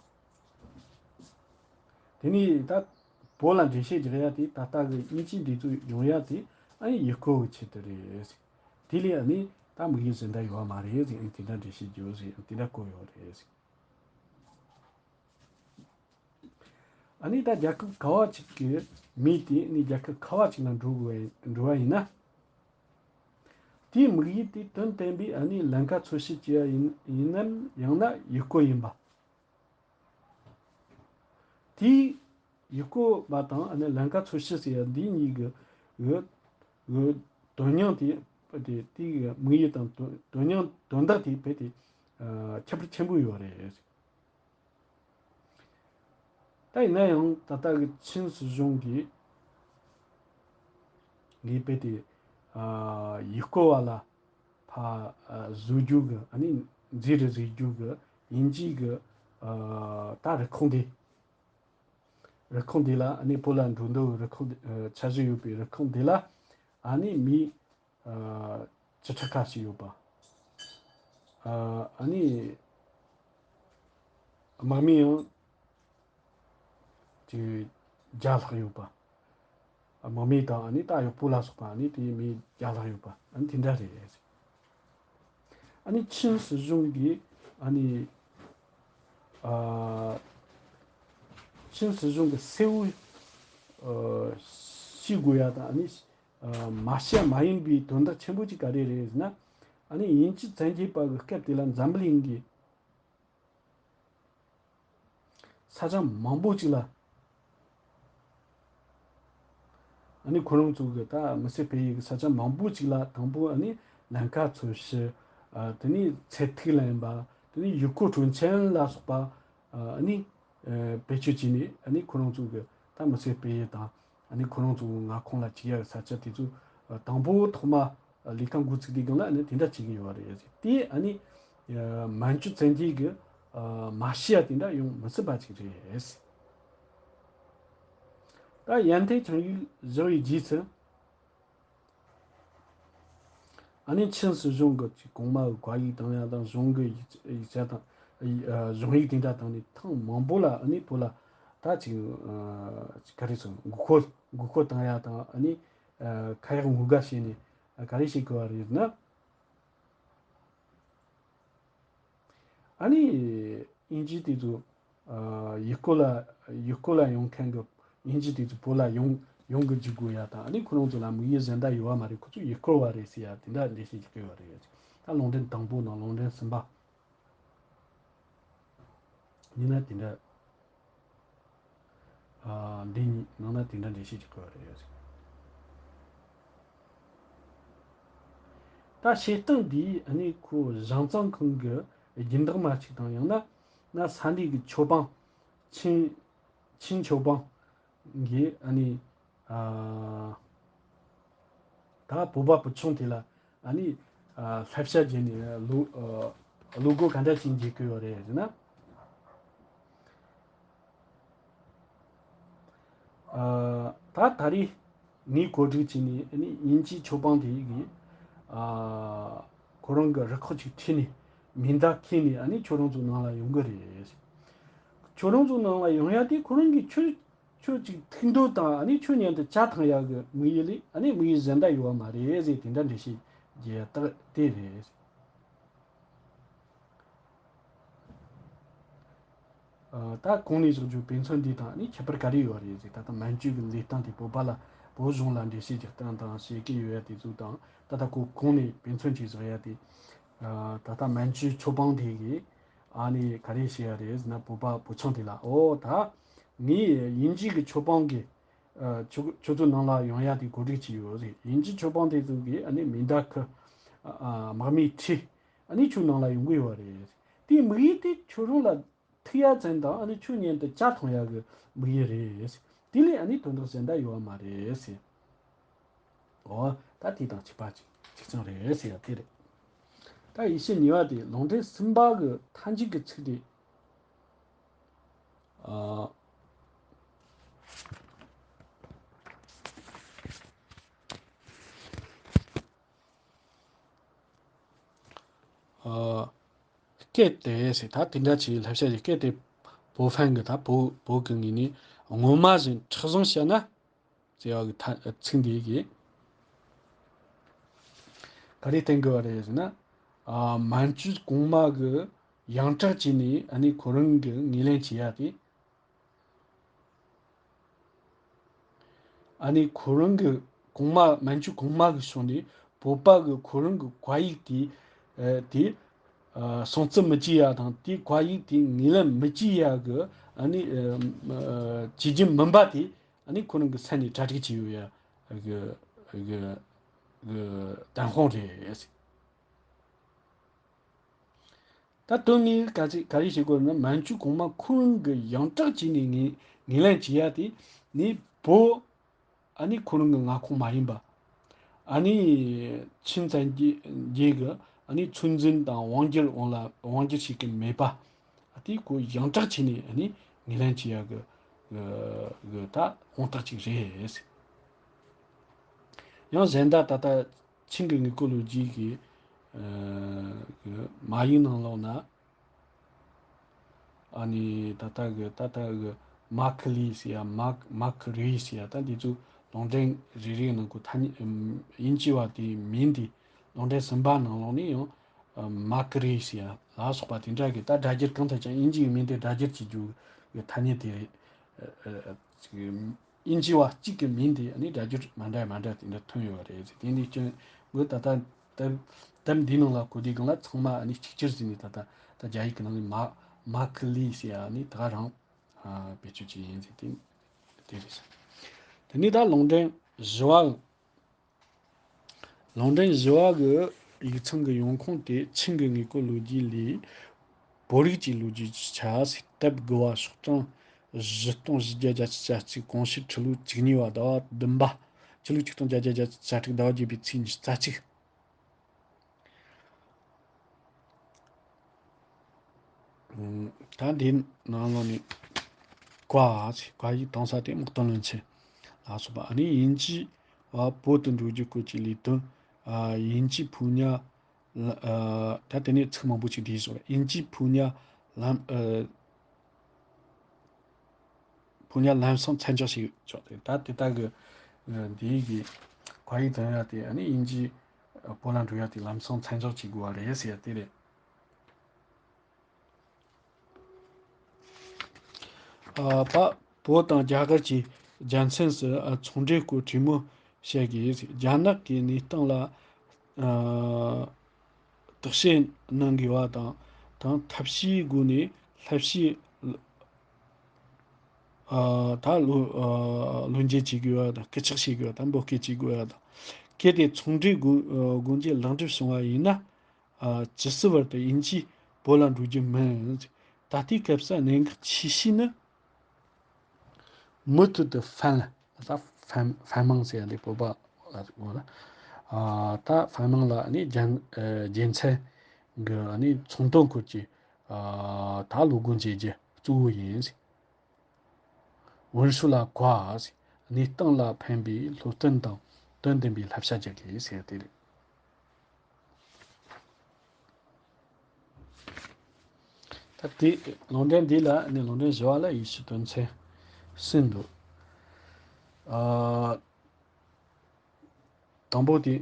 དེ་ནས་ད་བོད་ལ་འགྲེལ་བཤད་རྒྱག་ཡ་དེ་ད་ལྟ་གི་དབྱིན་ཇིའི་འདི་ཚོ་ཡོང་ཡ་དེ་ཨ་ཡིག་སྐོར་གྱི་ཆེད་དུ་རེད། དེ་ལས་ཨ་ནི་ད་དམིགས་ཡུལ་གཞན་དག་ཡོད་མ་རེད་ཟེར། ཨ་ནི་དེ་འདྲ་འགྲེལ་བཤད་རྒྱུ་ཟེར། ཨ་ནི་དེ་འདྲ་བཀོད་ཡོད་རེད་ཟེར། ཨ་ནི་ད་རྒྱལ་ཁབ་ག་བ་ཅིག་གི་མི་དེ་ཨ་ནི་རྒྱལ་ཁབ་ག་བ་ཅིག་ལ་འགྲོ་དགོས་པ་ཡིན་འགྲོ་བ་ཡིན་ན། དེའི་དམིགས་ཡུལ་དེ་དོན་བསྟན་པའི་ཨ་ནི་ལམ་ཁ་འཚོལ་ཞིབ་བྱེད་ཡ་ཡིན་ཡིན་ནམ། ཡང་ན་ཡུལ་སྐོར་ཡིན་པ། དེའི་ཡུལ་སྐོར་བ་དང་ཨ་ནི་ལམ་ཁ་འཚོལ་ཞིབ་ཟེར་ཡ་འདི་གཉིས་ཀྱི་གི་གི་དོན་སྙིང་དེ་དེ་དེའི་གི་དམིགས་ཡུལ་དང་དོན་དོན་སྙིང་དོན་དག་དེ་རྦད་དེ་ཨ་ཁྱད་པར་ཆེན་པོ་ཡོད་རེད། ད་ཡིན་ན་ཡང་ད་ལྟ་གི་ཆིན་སྲིད་གཞུང་གིས་ངེས་པར་དེ་ཨ་ཡུལ་སྐོར་བ་ལ་ཕ་ཨ་བཟོ་རྒྱུ་གི་ཨ་ནི་མཛེས་རུ་བཟོ་རྒྱུ་གི་དབྱིན་ཇིའི་གི་ཨ་ད་རུ་ཁག་འདི། རུ་ཁག་འདི་ལ་ཨ་ནི་བོད་ལ་འགྲོ་འདོད་རུ་ཁག་འདི་ཨ་འཆར་གཞི་ཡོད་པའི་རུ་ཁག་འདི་ལ་ཨ་ནི་མི་ཨ་བཅུ་ཕྲག་ཁ་ཤས་ཡོད་པ། ཨ་ཨ་ནི་དམག་མི་ཡང་ཅིག་བརྒྱ་ལྷག་ཡོད་པ། དམག་མི་དང་ཨ་ནི་ད་གཡོག་པོ་ལ་སོགས་པ་ཨ་ནི་དེ་མི་བརྒྱ་ལྷག་ཡོད་པ་ཨ་ནི་དེ་འདྲ་རེད། ཨ་ནི་ཆིན་སྲིད་གཞུང་གིས་ཨ་ནི་ཨ་ཆིན་སྲིད་གཞུང་གི་གསལ་བོ་ཨ་ཤེས་དགོས་ཡ་དང་ཨ་ནི་ཨ་མ་ཤེས་མ་ཡིན་པའི་དོན་དག་ཆེན་པོ་གཅིག་ག་རེ་རེད་ཟེར་ན། ཨ་ནི་དབྱིན་ཇི་བཙན་རྒྱལ་པ་གི་སྐབས་དེ་ལ་འཛམ་བུ་གླིང་གི་ས་ཆ་མང་པོ་ཅིག་ལ། ཨ་ནི་ཁོ་རང་ཚོ་གི་ད་མི་སེར་སྤེལ་ཡུལ་གི་ས་ཆ་མང་པོ་ཅིག་ལ་དང་པོ་ཨ་ནི་ལམ་ཁ་འཚོལ་ཞིབ། ཨ་དེ་ནས་ཚེ་ཐིག་ལེན་པ། དེ་ནས་ཡུལ་སྐོར་སྤྲོ་འཆམ་ལ་སོགས་པ་ཨ་ནི་ཨ་བེད་སྤྱོད་བྱས་ནས་ཨ་ནི་ཁོ་རང་ཚོ་གི་ད་མི་སེར་སྤེལ་ཡུལ་དང་ཨ་ནི་ཁོ་རང་ཚོ་མངའ་ཁོངས་ལ་བྱེད་ཡག་གི་ས་ཆ་དེ་ཚོ་ཨ་དང་པོ་ཐོག་མ་ལས་ཀ་འགོ་ཚུགས་དུས་སྒང་ལ་ཨ་ནི་དེ་འདྲ་བྱེད་ཀྱི་ཡོད་རེད། དེ་ཨ་ནི་ཨ་མན་ཇུ་བཙན་རྒྱལ་གྱི་ཨ་མ་ཤེས་ཡ་དེ་འདྲ་ཡོང་མི་སྲིད་པ་ཅིག་རེད། ད་ཡན་ཐེ་བྱང་ཡུལ་བཞེངས་པའི་རྗེས་སུ་ཨ་ནི་ཆིན་སྲིད་གཞུང་གི་ཅིག་གོང་མ་གི་བཀའ་ཡིག་དང་ཡང་དང་གཞུང་གི་ཡིག་ཡིག་ཆ་དང་ཨ་གཞུང་ཡིག་དེ་འདྲ་བཏང་ནས་ཐེངས་མང་པོ་ལ་ཨ་ནི་བོད་ལ་ད་ཅིག་ཨ་ཅིག་ག་རེ་ཟེར། མགོ་སྐོར་མགོ་སྐོར་བཏང་ཡ་དང་ཨ་ནི་ཨ་ཁ་ཡག་ངོ་དགའ་བྱས་ནས་ཨ་ག་རེ་བྱེད་དགོས་པ་རེད་ན། ཨ་ནི་དབྱིན་ཇི་དེ་ཚོ་ཨ་ཡུལ་སྐོར་ལ་ཡུལ་སྐོར་ལ་ཡོང་མཁན་གྱི་དབྱིན་ཇི་དེ་ཚོ་བོད་ལ་ཡོང་ཡོང་གི་འཇུག་དགོས་ཡ་དང་། ཨ་ནི་ཁོ་རང་ཚོ་ལ་དམིགས་ཡུལ་གཞན་དག་ཡོད་པ་མ་རེད། ཁོ་ཚོ་ཡུལ་སྐོར་བ་རེད་ཟེར་ཡ་དེ་འདྲ་འགྲེལ་བཤད་ཅིག་སྤེལ་བ་རེད། ད་ལུང་འདྲེན་དང་པོ་དང་ལུང་འདྲེན་གསུམ་པ། ཡིན་ན་དེ་འདྲ། ཨ་འདི་གཉིས་ནང་ན་དེ་འདྲ་འགྲེལ་བཤད་ཅིག་དགོས་པ་རེད། ད་བཤད་སྟངས་འདིས་ཨ་ནི་ཁོ་བཞེངས་མཛད་ཁང་གི་སྦྱིན་བདག་མ་ཅིག་དང་ཡང་ན་ན་ས་གནས་ཀྱི་ཆོས་དཔོན། ཆིན་ཆིན་ཆོས་དཔོན་གྱིས་ཨ་ནི་ཨ་ད་བོད་པ་བུ་ཆུང་དེ་ལ་ཨ་ནི་ཨ་བསླབ་བྱ་བྱས་ནས་བློ་ཨ་བློ་སྒོ་ག་འདྲ་ཞིག་འབྱེད་ཀྱི་ཡོད་རེད་ཟེར་ན། ཨ་ད་ད་རེས་ངས་གོ་སྒྲིག་བྱས་ནས་ཨ་ནི་དབྱིན་ཇིའི་ཆོས་དཔོན་དེ་གིས་ཨ་ཁོ་རང་གི་རུ་ཁག་ཅིག་ཁྲིད་ནས་མེ་མདའ་ཁྱེར་ནས་ཨ་ནི་ཁྱོད་རང་ཚོའི་ནང་ལ་ཡོང་གི་རེད། ཁྱོད་རང་ཚོའི་ནང་ལ་ཡོང་ཡ་དེ་ཁོ་རང་གིས་ཁྱོད་ཁྱོད་ཅིག་ཐུག་འདོད་དང་ཨ་ནི་ཁྱོད་མཉམ་དུ་ཇ་འཐུང་ཡག་གི་དམིགས་ཡུལ་ལས་ཨ་ནི་དམིགས་ཡུལ་གཞན་དག་ཡོད་པ་མ་རེད་ཟེར། དེ་འདྲ་འགྲེལ་བཤད་རྒྱག་ཡ་ད་དེ་རེད། ཨ་ད་གོང་ནས་བཞག་རྒྱུ་དཔེ་མཚོན་འདི་དང་ཨ་ནི་ཁྱད་པར་ག་རེ་ཡོད་རེད་ཟེར། ད་ལྟ་མན་ཇུ་གི་ལས་སྟངས་དེ་བོད་པ་ལ་བོད་གཞུང་ལ་འགྲེལ་བཤད་རྒྱག་སྟངས་དང་བཤད་ཀྱི་ཡོད་ཡ་དེ་ཚོ་དང་། ད་ལྟ་ཁོ་གོང་ནས་དཔེ་མཚོན་ཅིག་བཞག་ཡ་དེ། ཨ་ད་ལྟ་མན་ཇུའི་ཆོས་དཔོན་དེ་གིས་ཨ་ནི་ག་རེ་བཤད་ཡ་རེད་ཟེར་ན། བོད་པ་བུ་ཆུང་དེ་ལ། ཨོ་ད་ངས་དབྱིན་ཇི་གི་ཆོས་དཔོན་གྱིས་ཨ་ཁྱོད་ཁྱོད་ཚོའི་ནང་ལ་ཡོང་ཡ་དེ་གོ་སྒྲིག་བྱས་ཡོད་རེད། དབྱིན་ཇི་ཆོས་དཔོན་དེ་ཚོ་གིས་ཨ་ནི་མེ་མདའ་ཁུར་ཨ་དམག་མི་ཁྲིད་ཨ་ནི་ཁྱོད་ནང་ལ་ཡོང་གི་ཡོད་རེད། དེའི་དམིགས་ཡུལ་དེ་ཁྱོད་རང་ལ་ཐུག་ཡ་ཙམ་དང་ཨ་ནི་ཁྱོད་མཉམ་དུ་ཇ་འཐུང་ཡ་གི་དམིགས་ཡུལ་རེད། དེ་ལས་ཨ་ནི་དོན་དག་གཞན་དག་ཡོད་པ་མ་རེད་ཟེར། ཨོ་ད་དེ་དང་གཅིག་པ་གཅིག་གཅིག་མཚུངས་རེད་ཟེར་ཡ་དེ་རེད། ད་ཡེ་ཤུ་གཉིས་པ་དེ་ལུང་འདྲེན་གསུམ་པ་གི་མཐའ་མཇུག་གི་ཚིག་དེ། ཨ་ཨ་ གལ་ཏེ་ཟེར། ད་དེ་འདྲ་བྱས་བསླབ་བྱ་ཞིག་གལ་ཏེ་བོད་ཕན་གྱི་ད་བོད་བོད་ཀྱི་ངོས་ནས་སྔོན་མ་བཞིན་མཁྲེགས་བཟུང་བྱས་ན་ཟེར་བ་གི་ད་ཚིག་འདི་གིས། ག་རེ་བསྟན་དགོས་པ་རེད་ཟེར་ན། ཨ། མན་ཇུ་གོང་མ་གི་ཡང་དྲག་བྱས་ནས་ཨ་ནི་ཁོ་རང་གི་ངོས་ལེན་བྱེད་ཡ་དེ། ཨ་ནི་ཁོ་རང་གི་གོང་མ་མན་ཇུ་གོང་མ་གི་ཕྱོགས་ནས་བོད་པ་གི་ཁོ་རང་གི་བཀའ་ཡིག་དེ། ཨ། དེ། ཨ། སྲུང་བརྩི་མི་བྱེད་ཡ་དང་དེ་བཀའ་ཡིག་དེ་ངོས་ལེན་མི་བྱེད་ཡ་གི་ཨ་ནི། ཨ། བྱེད་རྒྱུ་མིན་པ་དེ་ཨ་ནི་ཁོ་རང་གི་ས་ནས་གྲ་སྒྲིག་བྱས་ཡོད་ཡ་གི་གི་གི་བདེན་དཔང་རེད། ད་དོན་དངོས་ག་ཚོད་ག་རེ་བྱེད་དགོས་ན། མན་ཇུ་གོང་མ་ཁོ་རང་གི་ཡང་དྲག་བྱས་ནས་ངོས་ངོས་ལེན་བྱེད་ཡ་དེ་ནི་བོད་ཨ་ནི་ཁོ་རང་གི་མངའ་ཁོངས་མ་ཡིན་པ། ཨ་ནི་ཆིན་བཙན་རྒྱལ་གྱི་ཨ་ནི་ཚོད་འཛིན་དང་དབང་སྒྱུར་འོག་ལ་དབང་སྒྱུར་བྱེད་ཀྱི་མེད་པ། ཨ། དེ་ཁོ་ཡང་དྲག་བྱས་ནས་ཨ་ནི་ངོས་ལེན་བྱེད་ཡ་གི་གི་གི་ད་དཔང་རྟགས་ཅིག་རེད། ཡང་གཞན་དག་ད་ལྟ་ཆིན་གྱི་དངུལ་རྐུ་ལོ་རྒྱུས་ཀྱི་ཨ་གི་མ་ཡིག་ནང་ལོགས་ན། ཨ་ནི་ད་ལྟ་གི་ད་ལྟ་གི་མ་ཁི་ལི་ཟེར་ཡ། མ་མ་ཁི་རི་ཟེར་ཡ། ད་འདི་ཚོ་ལུང་འདྲེན་རེ་རེའི་ནང་གི་ཐ་སྙད། ཨམ། དབྱིན་ཇི་བ་དེའི་མིང་དེ། ལུང་འདྲེན་གསུམ་པ་ནང་ལོགས་ནས་ཡང་། ཨ། མ་ཁི་རི་ཟེར་ཡ་ལ་སོགས་པ་དེ་འདྲ་གི་ད་སྒྲ་སྒྱུར་གང་ཐུབ་ཀྱང་དབྱིན་ཇི་གི་མིང་དེ་སྒྲ་སྒྱུར་བྱེད་རྒྱུ་གི་ཐ་སྙད་དེ་རེད། ཨ། ཨ། ཨ། ཅིག་དབྱིན་ཇི་བ་གཅིག་གི་མིང་དེ་ཨ་ནི་སྒྲ་སྒྱུར་མ་འདྲ་མ་འདྲ་དེ་འདྲ་ཐོན་ཡོད་པ་རེད་ཟེར། དེ་འདི་ཀྱང་ངོས་ད་ལྟ་དེབ་དེབ་འདིའི་ནང་ལ་གོ་དུས་སྒང་ལ་ཚང་མ་ཨ་ནི་གཅིག་གྱུར་ཟེར་ནས། ད་ལྟ་ད་རྒྱ་ཡིག་གི་ནང་ནས་མ་མ་ཁི་ལི་ཟེར་ཡ་ཨ་ནི་ད་ག་རང་ཨ་བེད་སྤྱོད་བྱས་ཡིན་ཟེར། དེ་དེ་རེད་ཟེར། དེ་ནས་ད་ལུང་འདྲེན་བཞི་བ། ལུང་འདྲེན་བཞི་བ་གི་ཡིག་ཚང་གི་ཡོང་ཁུངས་དེ་ཆིན་གྱི་དངུལ་རྐུ་ལོ་རྒྱུས་ལས་བོད་རིགས་ཀྱི་ལོ་རྒྱུས་ཀྱི་ཆ་ཟེར། དེབ་དགུ་བ། ཤོག་གྲངས་བཞི་སྟོང་བཞི་བརྒྱ་གྱ་གཅིག། གོང་ཞུས་ཁྲི་ལོ་བཅུ་གཉིས་པ། ཟླ་བ་བདུན་པ། ཕྱི་ལོ་ཆིག་སྟོང་བརྒྱད་བརྒྱ་གྱ་གྲི་ཟླ་བ་བརྒྱད་པའི་ཚེས་ཉི་ཤུ་རྩ་གཅིག། ད་འདིའི་ནང་ལོགས་ནས་བཀའ་ཟེར། བཀའ་ཡིག་བཏང་ས་དེ་དམག་དོན་བློན་ཆེན་ལ་སོགས་པ། ཨ་ནི་དབྱིན་ཇི་བ་བོད་དུ་འགྲོ་རྒྱུ་སྐོར་གྱི་ལས་དོན། ཨ། དབྱིན་ཇིའི་ཕོ་ཉ། ཨ། ད་དེ་ནས་ཚིག་མང་པོ་ཅིག་བྲིས་སོང་། དབྱིན་ཇིའི་ཕོ་ཉ་ལམ། ཨ། ཕོ་ཉ་ལམ་སང་མཚམས་འཇོག་བྱས་ཆོག་སྟེ། ད་དེ་ལྟ་གི། ཨ། འདི་གི་བཀའ་ཡིག་དང་ཡ་དེ་ཨ་ནི་དབྱིན་ཇི་བོད་ལ་འགྲོ་ཡ་དེ་ལམ་སང་མཚམས་འཇོག་བྱེད་དགོས་པ་རེད་ཟེར་ཡ་དེ་རེད། ཨ། ཕ། བོད་དང་རྒྱ་གར་གྱི་རྒྱལ་མཚན་སུ། ཨ། ཚོང་འབྲེལ་སྐོར་གྲོས་མོལ་བྱེད་དགོས། རྒྱ་ནག་གི་གནས་སྟངས་ལ། ཨ། བརྟག་དཔྱད་གནང་དགོས་པ་དང་། དང་ཐབས་ཤེས་སྒོ་ནས་བསླབ་བྱའི། ཨ། ད་ལོ། ཨ། ལོ་འབྱེད་བྱེད་དགོས་པ་དང་། སྐུལ་ལྕག་བྱེད་དགོས་པ་དང་། འབོད་སྐུལ་བྱེད་དགོས་པ་དང་། གལ་ཏེ་ཚོང་འབྲེལ་སྒོ། ཨ། སྒོ་འབྱེད་ལེགས་འགྲུབ་བྱུང་བ་ཡིན་ན། ཨ། ཇི་སྲིད་བར་དུ་དབྱིན་ཇི་བོད་ལ་འགྲོ་རྒྱུ་མིན། ད་ལྟའི་སྐབས་སུ་གནད་འགག་ཆེ་ཤོས་ནི། མུ་མཐུད་དུ་ཧྥན། ད་ཧྥན། ཧྥན་དམག་ཟེར་ཡ་འདི་བོད་པ་ལ་གོ་ལ། ཨ། ད་ཧྥན་དམག་ལ་ནི་རྒྱལ། ཨ། རྒྱལ་མཚན་གྱི་ནི་ཚོང་དོན་སྐོར་གྱི། ཨ། ད་བློ་སྒོ་འབྱེད་རྒྱུ་གཙོ་བོ་ཡིན། ཝུན་ཧྲུའུ་ལ་བཀའ་ཟེར། གནས་སྟངས་ལ་ཕན་པའི་སློབ་སྟོན་དང་དོན་ལྡན་པའི་བསླབ་བྱ་རྒྱག་དགོས་ཟེར་དེ་རེད། ད་དེ་ལུང་འདྲེན་འདི་ལ་ནི་ལུང་འདྲེན་བཞི་བ་ལ་ཡིད་ཆེས་དོན་ཚན་གསུམ་འདུག། ཨ། དང་པོ་དེ།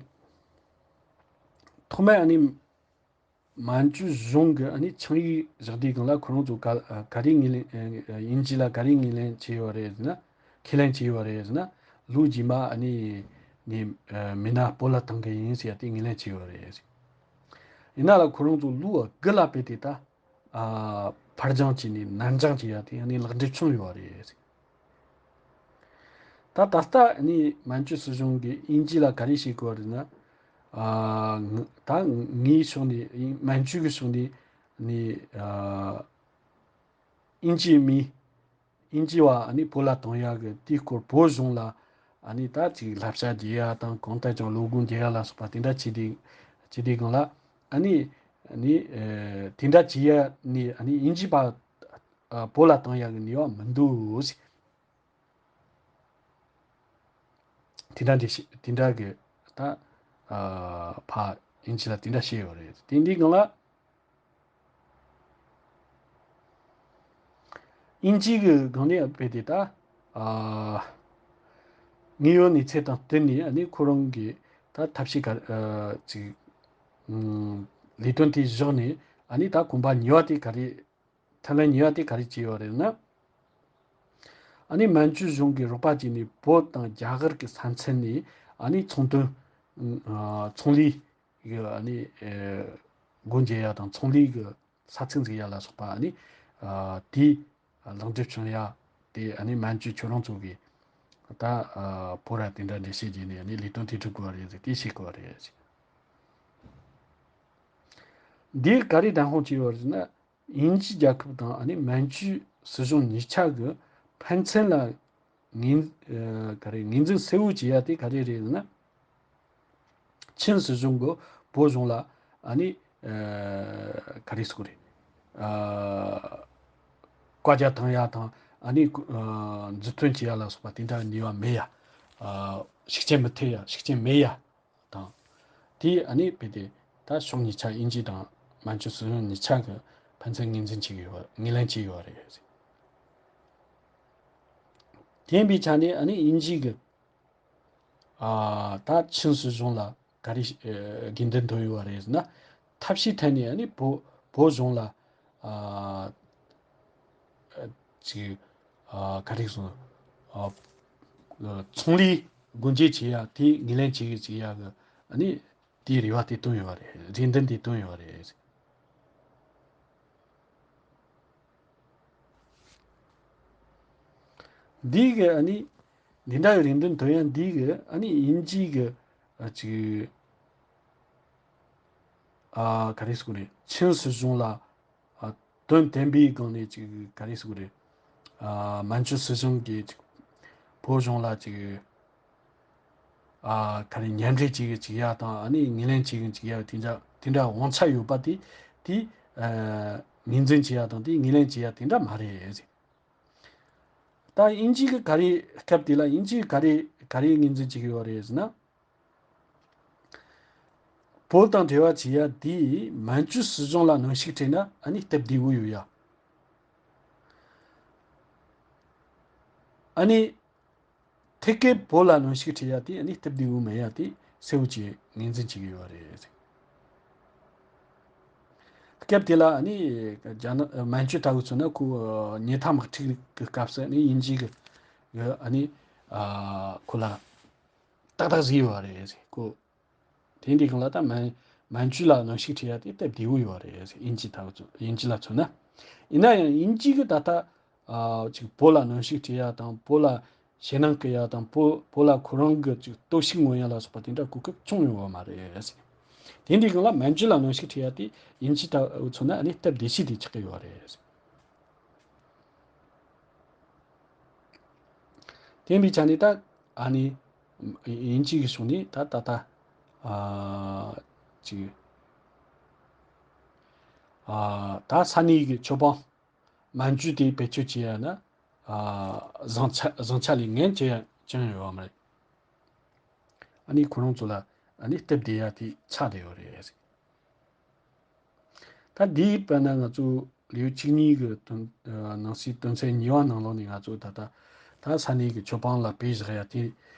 ཐོག་མར་ཨ་ནི། མན་ཇུ་གཞུང་གིས་ཨ་ནི་ཆིངས་ཡིག་བཞག་དུས་སྒང་ལ་ཁོ་རང་ཚོ་ག་ག་རེ་ངོས་ལེན། ཨ། དབྱིན་ཇི་ལ་ག་རེ་ངོས་ལེན་བྱས་ཡོད་རེད་ཟེར་ན། ཁས་ལེན་བྱས་ཡོད་རེད་ཟེར་ན། ལོ་རྗེས་མ་ཨ་ནི་ནི། ཨ། མི་སྣ་བོད་ལ་གཏོང་གི་ཡིན་ཟེར་ཡ་དེ་ངོས་ལེན་བྱས་ཡོད་རེད། ཡིན་ན་ལ་ཁོ་རང་ཚོ་ལོ་དགུ་ལ་བར་དུ་ད། ཨ། ཕར་འགྱངས་བྱས་ནས་ནར་འགྱངས་བྱས་ཡ་དེ་ཨ་ནི་ལེགས་འགྲུབ་བྱུང་ཡོད་རེད། ད་ད་ལྟ་ནི་མན་ཇུ་སྲིད་གཞུང་གིས་དབྱིན་ཇི་ལ་ག་རེ་བྱེད་དགོས་རེད་ན། ཨ། ད་ངའི་ཕྱོགས་ནས། མན་ཇུ་གི་ཕྱོགས་ནས་ནི། ཨ། དབྱིན་ཇིའི་མི། དབྱིན་ཇི་བ་ནི་བོད་ལ་གཏོང་ཡག་གི་དེའི་སྐོར་བོད་གཞུང་ལ་ནི་ད་ཅིག་བསླབ་བྱ་རྒྱག་ཡ་དང་། གང་ལྟར་ཀྱང་བློ་སྒོ་འབྱེད་ཡ་ལ་སོགས་པ་དེ་འདྲ་བྱས་ཏེ། བྱས་ཏེ་སྒང་ལ་ནི། ནི། ཨ། དེ་འདྲ་བྱས་ཡ་ནི་ནི་དབྱིན་ཇི་བ་བོད་ལ་གཏོང་ཡག་གི་ནུས་པ་མི་འདུག་ཟེར། དེ་འདྲ་འདི་ཞིག་དེ་འདྲ་གི་ད། ཨ། ཕ་དབྱིན་ཇི་ལ་དེ་འདྲ་བཤད་ཡོད་རེད། དེ་འདི་སྒང་ལ། དབྱིན་ཇི་གི་སྒང་ནས་དཔེ་དེ་ད་ཨ་དངོས་ཡོད་གནས་ཚུལ་དང་བསྟུན་ནས་ཨ་ནི་ཁོ་རང་གི་ད་ཐབས་ཤེས་ག་ཨ་ཅིག་ཨམ་ལས་དོན་དེ་བཞག་ནས་ཨ་ནི་ད་གོམ་པ་གཉིས་པ་དེ་ག་རེ། ཐབས་ལམ་གཉིས་པ་དེ་ག་རེ་བྱས་ཡོད་རེད་ན། ཨ་ནི་མན་ཇུ་གཞུང་གིས་རོགས་པ་བྱས་ནས་བོད་དང་རྒྱ་གར་གྱི་ས་མཚམས་ནས་ཨ་ནི་ཚོང་དོན་ཨ་ཚོང་ལས་ཀྱི་ཨ་ནི་ཨེ་སྒོ་འབྱེད་ཡ་དང་ཚོང་ལས་ཀྱི་ས་ཚིགས་འཛུགས་ཡ་ལ་སོགས་པ་ཨ་ནི་ཨ་དེའི་ལག་འབྲེལ་བྱུང་ཡ་དེ་ཨ་ནི་མན་ཇུ་ཁྱོད་རང་ཚོ་གིས་ད་ཨ་བོད་ར་དེ་འདྲ་འགྲེལ་བཤད་བྱས་ནས་ཨ་ནི་ལས་དོན་དེ་སྒྲུབ་དགོས་པ་རེད་ཟེར་དེ་བཤད་དགོས་པ་རེད་ཟེར། འདིར་ག་རེ་བདམས་དཔང་བྱས་ཡོད་རེད་ཟེར་ན། དབྱིན་ཇིའི་རྒྱལ་ཁབ་དང་ཨ་ནི་མན་ཇུའི་སྲིད་གཞུང་གཉིས་ཆ་གི་ཕན་ཚུན་ལ་ངོས་ཨ་ག་རེ་ངོས་འཛིན་གསལ་བོ་བྱེད་ཡ་དེ་ག་རེ་རེད་ཟེར་ན། ཆིན་སྲིད་གཞུང་གིས་བོད་གཞུང་ལ་ཨ་ནི་ཨ་ག་རེ་ཟེར་དགོས་རེད། ཨ་བཀའ་རྒྱ་བཏང་ཡ་དང་ཨ་ནི་ཨ་མཛུབ་སྟོན་བྱེད་ཡ་ལ་སོགས་པ་དེ་འདྲ་ནུས་པ་མེད་ཡ། ཨ་ཤུགས་རྐྱེན་མི་ཐེབས་ཡ་ཤུགས་རྐྱེན་མེད་ཡ། དང་། དེས་ཨ་ནི་དཔེ་དེ་ད་ཕྱོགས་གཉིས་ཆ་དབྱིན་ཇི་དང་མན་ཇུ་སྲིད་གཞུང་གཉིས་ཆ་གི་ཕན་ཚུན་ངོས་འཛིན་བྱེད་ཀྱི་ཡོད་ངོས་ལེན་བྱེད་ཀྱི་ཡོད་རེད། དེ་ཡིན་པའི་ཆ་ནས་ཨ་ནི་དབྱིན་ཇི་གི་ཨ་ད་ཆིན་སྲིད་གཞུང་ལ་ག་རེ་ཨ་དགོས་འདུན་བཏོན་ཡོད་རེད་ཟེར་ན། ཐབས་ཤེས་ཐད་ནས་ཨ་ནི་བོད་བོད་གཞུང་ལ་ཨ་ཅིག་ཨ་ག་རེ་ཟེར་ཨ་ཚོང་ལས་སྒོ་འབྱེད་བྱེད་ཡ་དེ་ངོས་ལེན་བྱེད་ཀྱི་བྱེད་ཡ་གི་ཨ་ནི་དེའི་རེ་བ་དེ་བཏོན་ཡོད་རེད། རེ་འདུན་དེ་བཏོན་ཡོད་རེད། འདི་གི་ཨ་ནི་འདི་འདྲ་གི་རེ་འདུན་བཏོན་ཡ་འདི་གི་ཨ་ནི་དབྱིན་ཇི་གི་ཨ་ཅིག་ཨ་ག་རེ་ཟེར་དགོས་རེད། ཆིན་སྲིད་གཞུང་ལ་ཨ་དོན་བདེན་པའི་སྒང་ནས་ཅིག་ག་རེ་ཟེར་དགོས་རེད། ཨ་མན་ཇུ་སྲིད་གཞུང་གིས་ཅིག་བོད་གཞུང་ལ་ཅིག་ཨ་ག་རེ་མཉམ་འབྲེལ་བྱེད་ཀྱི་ཅིག་ཡ་དང་ཨ་ནི་ངོས་ལེན་བྱེད་ཀྱི་ཅིག་ཡ་དེ་འདྲ་དེ་འདྲ་དབང་ཆ་ཡོད་པ་དེ་དེ་ཨ་ངོས་འཛིན་བྱེད་ཡ་དང་དེ་ངོས་ལེན་བྱེད་ཡ་དེ་འདྲ་མ་རེད་ཟེར། ད་དབྱིན་ཇི་གི་ག་རེ་སྐབས་དེ་ལ་དབྱིན་ཇི་གི་ག་རེ་ག་རེ་ངོས་འཛིན་བྱེད་ཀྱི་ཡོད་རེད་ཟེར་ན། བོད་དང་འབྲེལ་བ་བྱེད་ཡ་དེས་མན་ཇུ་སྲིད་གཞུང་ལ་གནོན་ཤུགས་སྤྲད་ན་ཨ་ནི་སྟབས་བདེ་བོ་ཡོད་ཡ། ཨ་ནི་ཐད་ཀར་བོད་ལ་གནོན་ཤུགས་སྤྲད་ཡ་དེ་ཨ་ནི་སྟབས་བདེ་བོ་མེད་ཡ་དེ་གསལ་བོ་བྱས་ངོས་འཛིན་བྱེད་ཀྱི་ཡོད་རེད། སྐབས་དེ་ལ་ཨ་ནི་རྒྱ་ནག་མན་ཇུ་ལྟ་བུ་མཚོན་ན་ཁོ་ཉེས་མཐའ་དམག་འཁྲུག་གི་སྐབས་སུ་ཨ་ནི་དབྱིན་ཇི་གི་གི་ཨ་ནི་ཨ་ཁོ་ལ་ཏག་ཏག་བཟོས་ཡོད་རེད་ཁོ། དེ་འདི་གང་ལ་ད་མན་མན་ཇུ་ལ་གནོན་ཤུགས་སྤྲད་ཡ་དེ་སྟབས་བདེ་བོ་ཡོད་རེད། དབྱིན་ཇི་ལྟ་བུ་མཚོན་དབྱིན་ཇི་ལ་མཚོན་ན། ཡིན་ན་ཡང་དབྱིན་ཇི་གི་ད་ལྟ་ཨ་ཅིག་བོད་ལ་གནོན་ཤུགས་སྤྲད་ཡ་དང་བོད་ལ་ཞེད་སྣང་སྐུལ་ཡ་དང་བོད་བོད་ལ་ཁོ་རང་གི་ཅིག་སྟོབས་ཤུགས་མངོན་ཡ་ལ་སོགས་པ་དེ་འདྲ་གོ་སྐབས་བྱུང་ཡོད་པ་མ་རེད། དེ་འདི་གང་ལ་མན་ཇུ་ལ་གནོན་ཤུགས་སྤྲད་ཡ་དེ་དབྱིན་ཇི་ལྟ་བུ་མཚོན་ན་ཨ་ནི་སྟབས་བདེ་ཤོས་དེ་ཆགས་ཀྱི་ཡོད་རེད། དེ་ཡིན་པའི་ཆ་ནས་ད་ཨ་ནི་དབྱིན་ཇི་གི་ཕྱོགས་ནས་ད་ད་ལྟ་ཨ་ཅིག་ཨ་ད་ས་གནས་ཀྱི་ཆོས་དཔོན་མན་ཇུ་དེ་བེད་སྤྱོད་བྱེད་ཡ་ན་ཨ་བཟང་ཆ་བཟང་ཆ་ལས་ངན་ཅི་ཡང་ཅི་ཡང་ཡོད་པ་མ་རེད། ཨ་ནི་ཁོ་རང་ཚོ་ལ་ཨ་ནི་སྟབས་བདེ་ཡ་དེ་ཆགས་བསྡད་ཡོད་རེད། ད་འདིའི་དཔེར་ན་ང་ཚོ་ལེའུ་གཅིག་གཉིས་ཀྱི་དོན་ནང་གསེས་དོན་ཚན་གཉིས་པ་ནང་ལོགས་ནས་ང་ཚོ་ད་ལྟ་ད་ས་གནས་ཀྱི་ཆོས་དཔོན་ལ་བེད་བཞག་ཡ་དེ་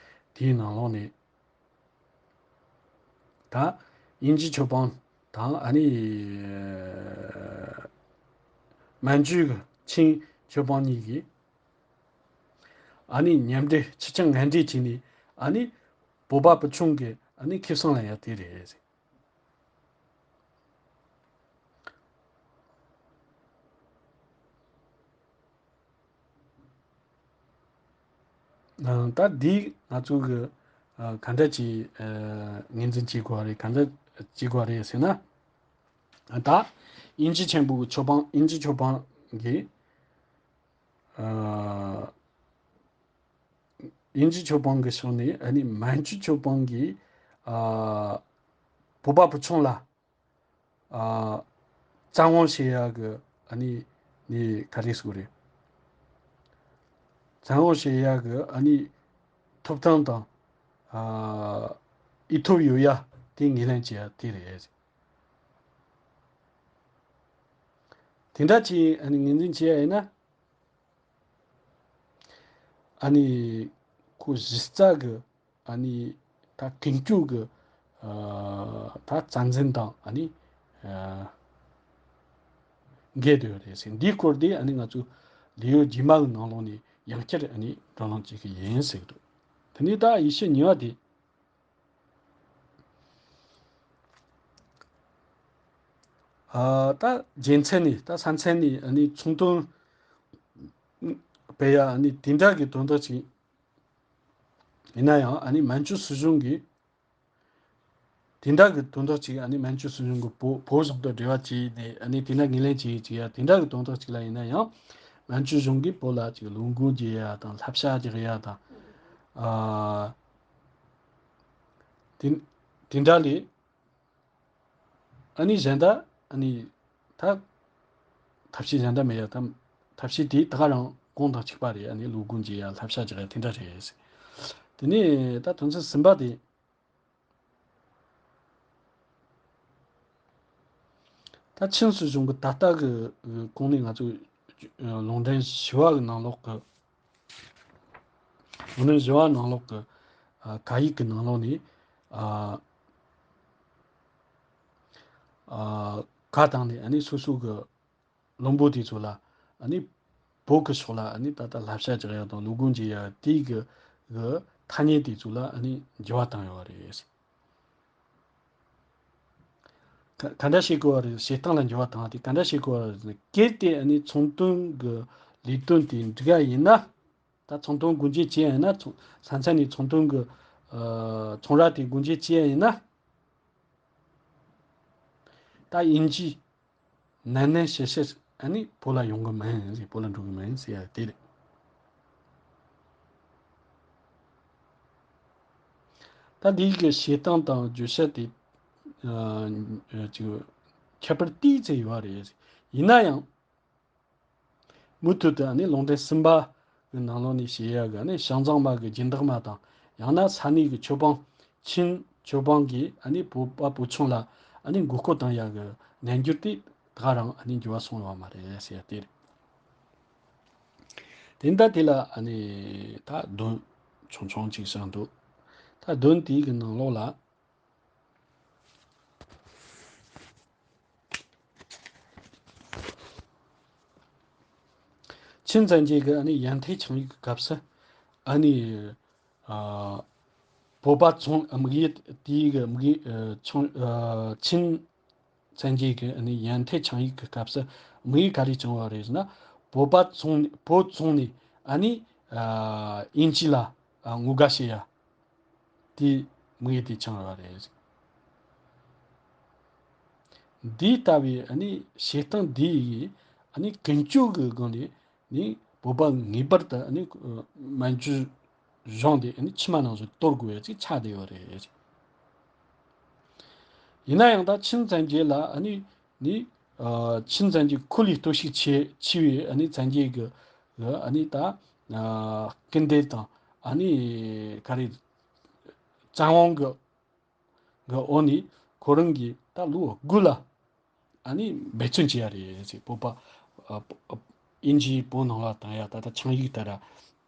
དེའི་ནང་ལོགས་ནས་ད་དབྱིན་ཇི་ཆོས་དཔོན་དང་ཨ་ནི་མན་ཇུའི་ཆིན་ཆོས་དཔོན་གཉིས་ཀྱིས་ཨ་ནི་མཉམ་འབྲེལ་ཕྱི་རྐྱང་ངན་འབྲེལ་བྱས་ནས་ཨ་ནི་བོད་པ་བུ་ཆུང་གི་ཨ་ནི་ཁེ་བཟང་ལེན་ཡ་དེ་རེད། ད་འདི་ང་ཚོ་གི་ག་འདྲ་ཅིག་ངོས་འཛིན་བྱེད་དགོས་རེད། ག་འདྲ་བྱེད་དགོས་རེད་ཟེར་ན། ད་དབྱིན་ཇི་ཆེན་པོའི་ཆོས་དཔོན་དབྱིན་ཇི་ཆོས་དཔོན་གྱིས་དབྱིན་ཇི་ཆོས་དཔོན་གྱི་ཕྱོགས་ནས་ཨ་ནི་མན་ཇུ་ཆོས་དཔོན་གྱིས་ཨ་བོད་པ་བུ་ཆུང་ལ་ཨ་བཙན་དབང་བྱེད་ཡག་གི་ཨ་ནི་ནི་ག་རེ་ཟེར་དགོས་རེད། བཙན་དབང་བྱེད་ཡག་གི་ཨ་ནི་ཐོབ་ཐང་དང་ཨ་ཨི་ཐོབ་ཡོད་ཡ་དེ་ངོས་ལེན་བྱེད་ཡ་དེ་རེད། དེ་འདྲ་ཅིག་ཨ་ནི་ངོས་འཛིན་བྱེད་ཡ་ཡིན་ན། ཨ་ནི་ཁོ་གཞི་རྩ་གི་ཨ་ནི་ད་ཀུན་སྤྱོད་གི་ཨ་ད་རྩ་འཛིན་དང་ཨ་ནི་ཨ་འགལ་འདུག་རེད་ཟེར། འདིའི་སྐོར་དེ་ཨ་ནི་ང་ཚོ་ལེའུ་རྗེས་མ་གི་ནང་ལོགས་ནས་ཡང་བསྐྱར་ཨ་ནི་བགྲོ་གླེང་བྱེད་ཀྱི་ཡིན་ཟེར་གི་འདུག་དེ་ནས་ད་ཡེ་ཤུ་གཉིས་པ་དེ། ཨ་ད་རྒྱལ་མཚན་ནས་ད་ས་མཚན་ནས་ཨ་ནི་ཚོང་དོན་སྤེལ་ཡ་ཨ་ནི་དེ་འདྲ་གི་དོན་དག་ཅིག་ཡིན་ན་ཡང་ཨ་ནི་མན་ཇུ་སྲིད་གཞུང་གིས་དེ་འདྲ་གི་དོན་དག་ཅིག་ཨ་ནི་མན་ཇུ་སྲིད་གཞུང་གི་བོད་བོད་གཞུང་དང་འབྲེལ་བ་བྱས་ནས་ཨ་ནི་དེ་འདྲ་ངོས་ལེན་བྱས་བྱས་ཡ་དེ་འདྲ་གི་དོན་དག་ཅིག་ལ་ཡིན་ན་ཡང་མན་ཇུ་གཞུང་གིས་བོད་ལ་ཅིག་བློ་འགུག་རྒྱག་ཡ་དང་བསླབ་བྱ་རྒྱག་ཡ་དང་ཨ། དེ་དེ་འདྲ་ལས་ཨ་ནི་གཞན་དག་ཨ་ནི་ད་ཐབས་ཤེས་གཞན་དག་མེད་ཡ་ད་ཐབས་ཤེས་དེ་ད་ག་རང་གོང་དང་གཅིག་པ་རེད། ཨ་ནི་བློ་སྒོ་འབྱེད་ཡ་བསླབ་བྱ་རྒྱག་ཡ་དེ་འདྲ་རེད། དེ་ནས་ད་དོན་ཚན་གསུམ་པ་དེ་ད་ཆིན་སྲིད་གཞུང་གི་ད་ལྟ་གི་གོང་ནས་ང་ཚོས་ལུང་འདྲེན་ཞུ་བ་གི་ནང་ལོགས་ཀྱི། ལུང་འདྲེན་ཞུ་བ་ནང་ལོགས་ཀྱི་ཨ་བཀའ་ཡིག་གི་ནང་ལོགས་ནས་ཨ་ཨ་བཀའ་བཏང་ནས་ཨ་ནི་སོ་སོ་གི་བློན་པོ་དེ་ཚོ་ལ་ཨ་ནི་བོད་ཀྱི་ཕྱོགས་ལ་ཨ་ནི་ད་ལྟ་བསླབ་བྱ་རྒྱག་ཡག་དང་བློ་སྒོ་འབྱེད་ཡག་དེའི་གི་གི་ཐ་སྙད་དེ་ཚོ་ལ་ཨ་ནི་འགྱུར་བ་བཏང་ཡོད་རེད། ག་ག་འདྲ་བྱེད་དགོས་པ་རེད། བྱེད་སྟངས་ལ་འགྱུར་བ་བཏང་སྟེ་ག་འདྲ་བྱེད་དགོས་པ་རེད། གལ་ཏེ་ཨ་ནི་ཚོང་དོན་གྱི་ལས་དོན་དེ་འགྲིག་ཡ་ཡིན་ན། ད་ཚོང་དོན་སྒོ་འབྱེད་བྱེད་ཡ་ཡིན་ན་ཚོང་ས་མཚམས་ནས་ཚོང་དོན་གྱི་ཨ་ཚོང་ར་དེ་སྒོ་འབྱེད་བྱེད་ཡ་ཡིན་ན། ད་དབྱིན་ཇི་ནན་ནན་ཞེ་ཞེ་ཨ་ནི་བོད་ལ་ཡོང་གི་མིན་ཟེར། བོད་ལ་འགྲོ་གི་མིན་ཟེར་ཡ་དེ་རེད། ད་འདི་གི་བྱེད་སྟངས་དང་བརྗོད་བྱ་དེ་ཨ་ཅིག་ཁྱད་པར་ཏོག་ཙམ་ཡོད་རེད། ཡིན་ན་ཡང་མུ་མཐུད་དུ་ཨ་ནི་ལུང་འདྲེན་གསུམ་པ་གི་ནང་ལོགས་ནས་བཤད་ཡ་གི་ཨ་ནི་ཞང་ཙང་མ་གི་སྦྱིན་བདག་མ་དང་ཡང་ན་ས་གནས་ཀྱི་ཆོས་དཔོན། ཆིན་ཆོས་དཔོན་གྱིས་ཨ་ནི་བོད་པ་བོད་ཆུང་ལ་ཨ་ནི་མགོ་སྐོར་བཏང་ཡ་གི་རྣལ་འབྱོར་དེ་ད་ག་རང་ཨ་ནི་འགྱུར་བ་སོང་ཡོད་མ་རེད་ཟེར་ཡ་དེ་རེད། དེ་ལྟ་དེ་ལ་ཨ་ནི་ད་དོན་ཆུང་ཆུང་ཅིག་བཞག་འདུག་ད་དོན་དེའི་གི་ནང་ལོགས་ལ། ཆིན་བཙན་རྒྱལ་གྱི་ཨ་ནི་ཡན་ཐེ་ཆིང་ཡིག་གི་སྐབས་སུ་ཨ་ནི་ཨ་བོད་པ་ཚོང་དམིགས་ཡུལ་དེའི་གི་དམིགས་ཡུལ་ཨ་ཆིང་ཨ་ཆིན་བཙན་རྒྱལ་གྱི་ཨ་ནི་ཡན་ཐེ་ཆིང་ཡིག་གི་སྐབས་སུ་དམིགས་ཡུལ་ག་རེ་བྱུང་བ་རེད་ཟེར་ན། བོད་པ་ཚོང་ནས་བོད་ཚོང་ནས་ཨ་ནི་ཨ་དབྱིན་ཇི་ལ་ཨ་ངོ་དགའ་བྱེད་ཡ། དེའི་དམིགས་ཡུལ་དེ་འཆང་བ་རེད། འདི་ལྟ་བུའི་ཨ་ནི་བྱེད་སྟངས་འདི་ཡིས་ཨ་ནི་ཀུན་སྤྱོད་ཀྱི་སྒང་ནས་ནི་བོད་པ་ངེས་པར་དུ་ཨ་ནི་མན་ཇུ་གཞུང་དེ་ཨ་ནི་མཆི་མ་ནང་བཞིན་གཏོར་དགོས་ཡ་ཅིག་ཆགས་བསྡད་ཡོད་རེད། ཡིན་ན་ཡང་ད་ཆིན་བཙན་རྒྱལ་ལ་ཨ་ནི་ནི་ཨ་ཆིན་བཙན་རྒྱལ་ཁོ་ལས་གཏོར་བཤིག་ཆེ་ཆེ་བའི་ཨ་ནི་བཙན་རྒྱལ་གྱི་གི་ཨ་ནི་ད་ཨ་སྐུལ་འདེད་དང་ཨ་ནི་ག་རེ་བཙན་དབང་གི་གི་འོག་ནས་ཁོ་རང་གིས་ད་ལོ་དགུ་ལ་ཨ་ནི་འབད་བརྩོན་བྱེད་ཡ་རེད་ཟེར། བོད་པ་ཨ་ཨ་དབྱིན་ཇིའི་བོད་ནང་ལ་བཏང་ཡ་ད་ལྟ་ཆིངས་ཡིག་ལྟར་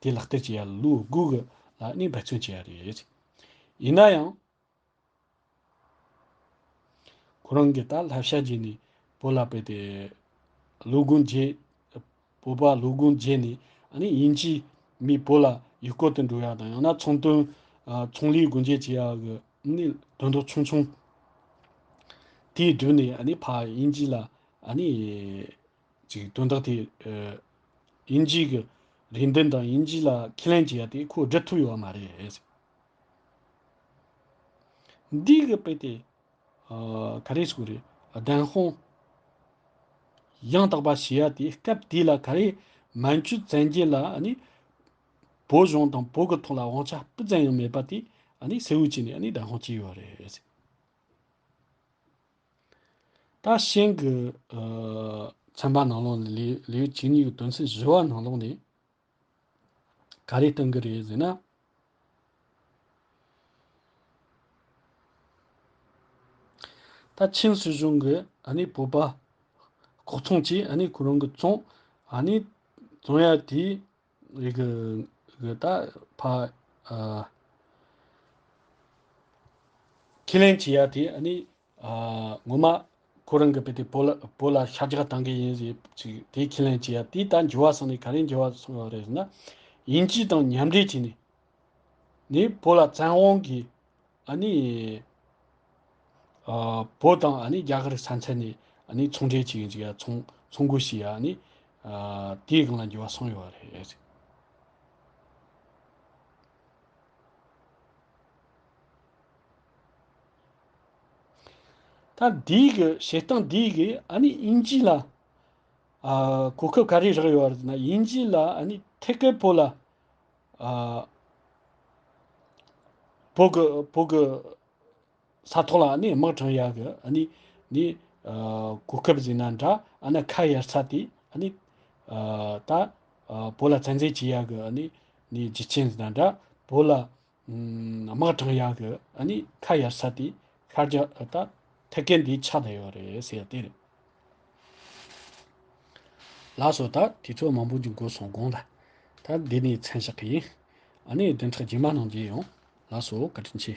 དེ་ལག་བསྟར་བྱེད་ཡ་ལོ་དགུ་གི་ལ་ཨ་ནི་འབད་བརྩོན་བྱེད་ཡ་རེད་ཟེར། ཡིན་ན་ཡང་ཁོ་རང་གིས་ད་བསླབ་བྱ་བརྒྱུད་ནས་བོད་ལ་ཕེབས་ཏེ་བློ་སྒོ་འབྱེད། བོད་པ་བློ་སྒོ་འབྱེད་ནས་ཨ་ནི་དབྱིན་ཇི་མིས་བོད་ལ་ཡུལ་སྐོར་དུ་འགྲོ་ཡ་དང་ཡང་ན་ཚོང་དོན་ཨ་ཚོང་ལས་སྒོ་འབྱེད་བྱེད་ཡ་གི་ཨ་ནི་དོན་དག་ཆུང་ཆུང་དེའི་བསྒྲུབས་ནས་ཨ་ནི་ཕར་དབྱིན་ཇི་ལ་ཨ་ནི་ཅིག་དོན་དག་དེ་ཨ་དབྱིན་ཇི་གི་རེ་འདུན་དང་དབྱིན་ཇི་ལ་ཁས་ལེན་བྱེད་ཡ་དེ་ཁོ་སྒྲུབ་ཐུབ་ཡོད་མ་རེད། འདི་གི་དཔེ་དེ་ཨ་ག་རེ་ཟེར་དགོས་རེད། བདེན་དཔང་ཡང་དག་པ་བྱེད་ཡ་དེ་སྐབས་དེ་ལ་ག་རེ་མན་ཇུ་བཙན་རྒྱལ་ལ་ཨ་ནི་བོད་གཞུང་དང་བོད་ཀྱི་ཐོག་ལ་དབང་ཆ་སྤུ་ཙམ་ཡང་མེད་པ་དེ་ཨ་ནི་གསལ་བོ་བྱས་ནས་ཨ་ནི་བདེན་དཔང་བྱས་ཡོད་རེད། ད་ཤིང་གི་ཨ་ཚན་པ་ནང་ལོགས་ནས་ལེའུ་ལེའུ་བཅུ་གཉིས་ཀྱི་དོན་ཚན་བཞི་བ་ནང་ལོགས་ནས་ག་རེ་སྟོན་གི་རེད་ཟེར་ན། ད་ཆིན་སྲིད་གཞུང་གིས་ཨ་ནི་བོད་པ་ལྐོག་ཚོང་བྱས། ཨ་ནི་ཁོ་རང་གི་ཚོང་ཨ་ནི་བཙོང་ཡ་དེ་རིགས་ཀྱི་ གི་ད་ཕ་ཨ་ཁས་ལེན་བྱེད་ཡ་དེ་ཨ་ནི་ཨ་ངོ་མ་ཁོ་རང་གི་དཔེ་དེ་བོད་ལ་བོད་ལ་ཤར་རྒྱག་བཏང་གི་ཡིན་ཟེར་ཅིག་དེ་ཁས་ལེན་བྱེད་ཡ་དེ་ད་འགྱུར་བ་སོང་ནས་ག་རེ་འགྱུར་བ་སོང་བ་རེད་ཟེར་ན། དབྱིན་ཇི་དང་མཉམ་འབྲེལ་བྱས་ནས་ནི་བོད་ལ་བཙན་དབང་གིས་ཨ་ནི། ཨ་བོད་དང་ཨ་ནི་རྒྱ་གར་ས་མཚམས་ནས་ཨ་ནི་ཚོང་འབྲེལ་བྱེད་ཀྱི་ཡ་ཚོང་ཚོང་སྒོ་ཕྱེ་ཡ་ཨ་ནི་ཨ་དེའི་སྒང་ལ་འགྱུར་བ་སོང་ཡོད་རེད། ད་འདིའི་གི་བྱེད་སྟངས་འདིའི་གི་ཨ་ནི་དབྱིན་ཇི་ལ་ཨ་གོ་སྐབས་ག་རེ་རག་ཡོད་རེད་ན། དབྱིན་ཇི་ལ་ཨ་ནི་ཐད་ཀར་བོད་ལ་ཨ་བོད་གི་བོད་གི་ས་ཐོག་ལ་ཨ་ནི་དམག་དྲངས་ཡག་གི་ཨ་ནི་ནི་ཨ་གོ་སྐབས་ཟིན་ན་འདྲ། ཨ་ནི་ཁ་གཡར་ས་དེ་ཨ་ནི་ཨ་ད་ཨ་བོད་ལ་བཙན་འཛུལ་བྱེད་ཡག་གི་ཨ་ནི་ནི་རྒྱུ་རྐྱེན་ཟིན་ན་འདྲ། བོད་ལ་ཨམ་དམག་དྲངས་ཡག་གི་ཨ་ནི་ཁ་གཡར་ས་དེ་ཤར་རྒྱག་ད་ཐད་ཀར་འདི་ཆགས་བསྡད་ཡོད་རེད་ཟེར་ཡ་དེ་རེད། ལགས་སོ། ད་དུས་ཚོད་མང་པོ་ཅིག་འགོར་སོང་དགོངས་ལ། ད་འདི་ནས་མཚམས་བཞག་གི་ཡིན། ཨ་ནི་བདུན་ཕྲག་རྗེས་མ་ནང་མཇལ་ཡོང་། ལགས་སོ། བཀའ་དྲིན་ཆེ།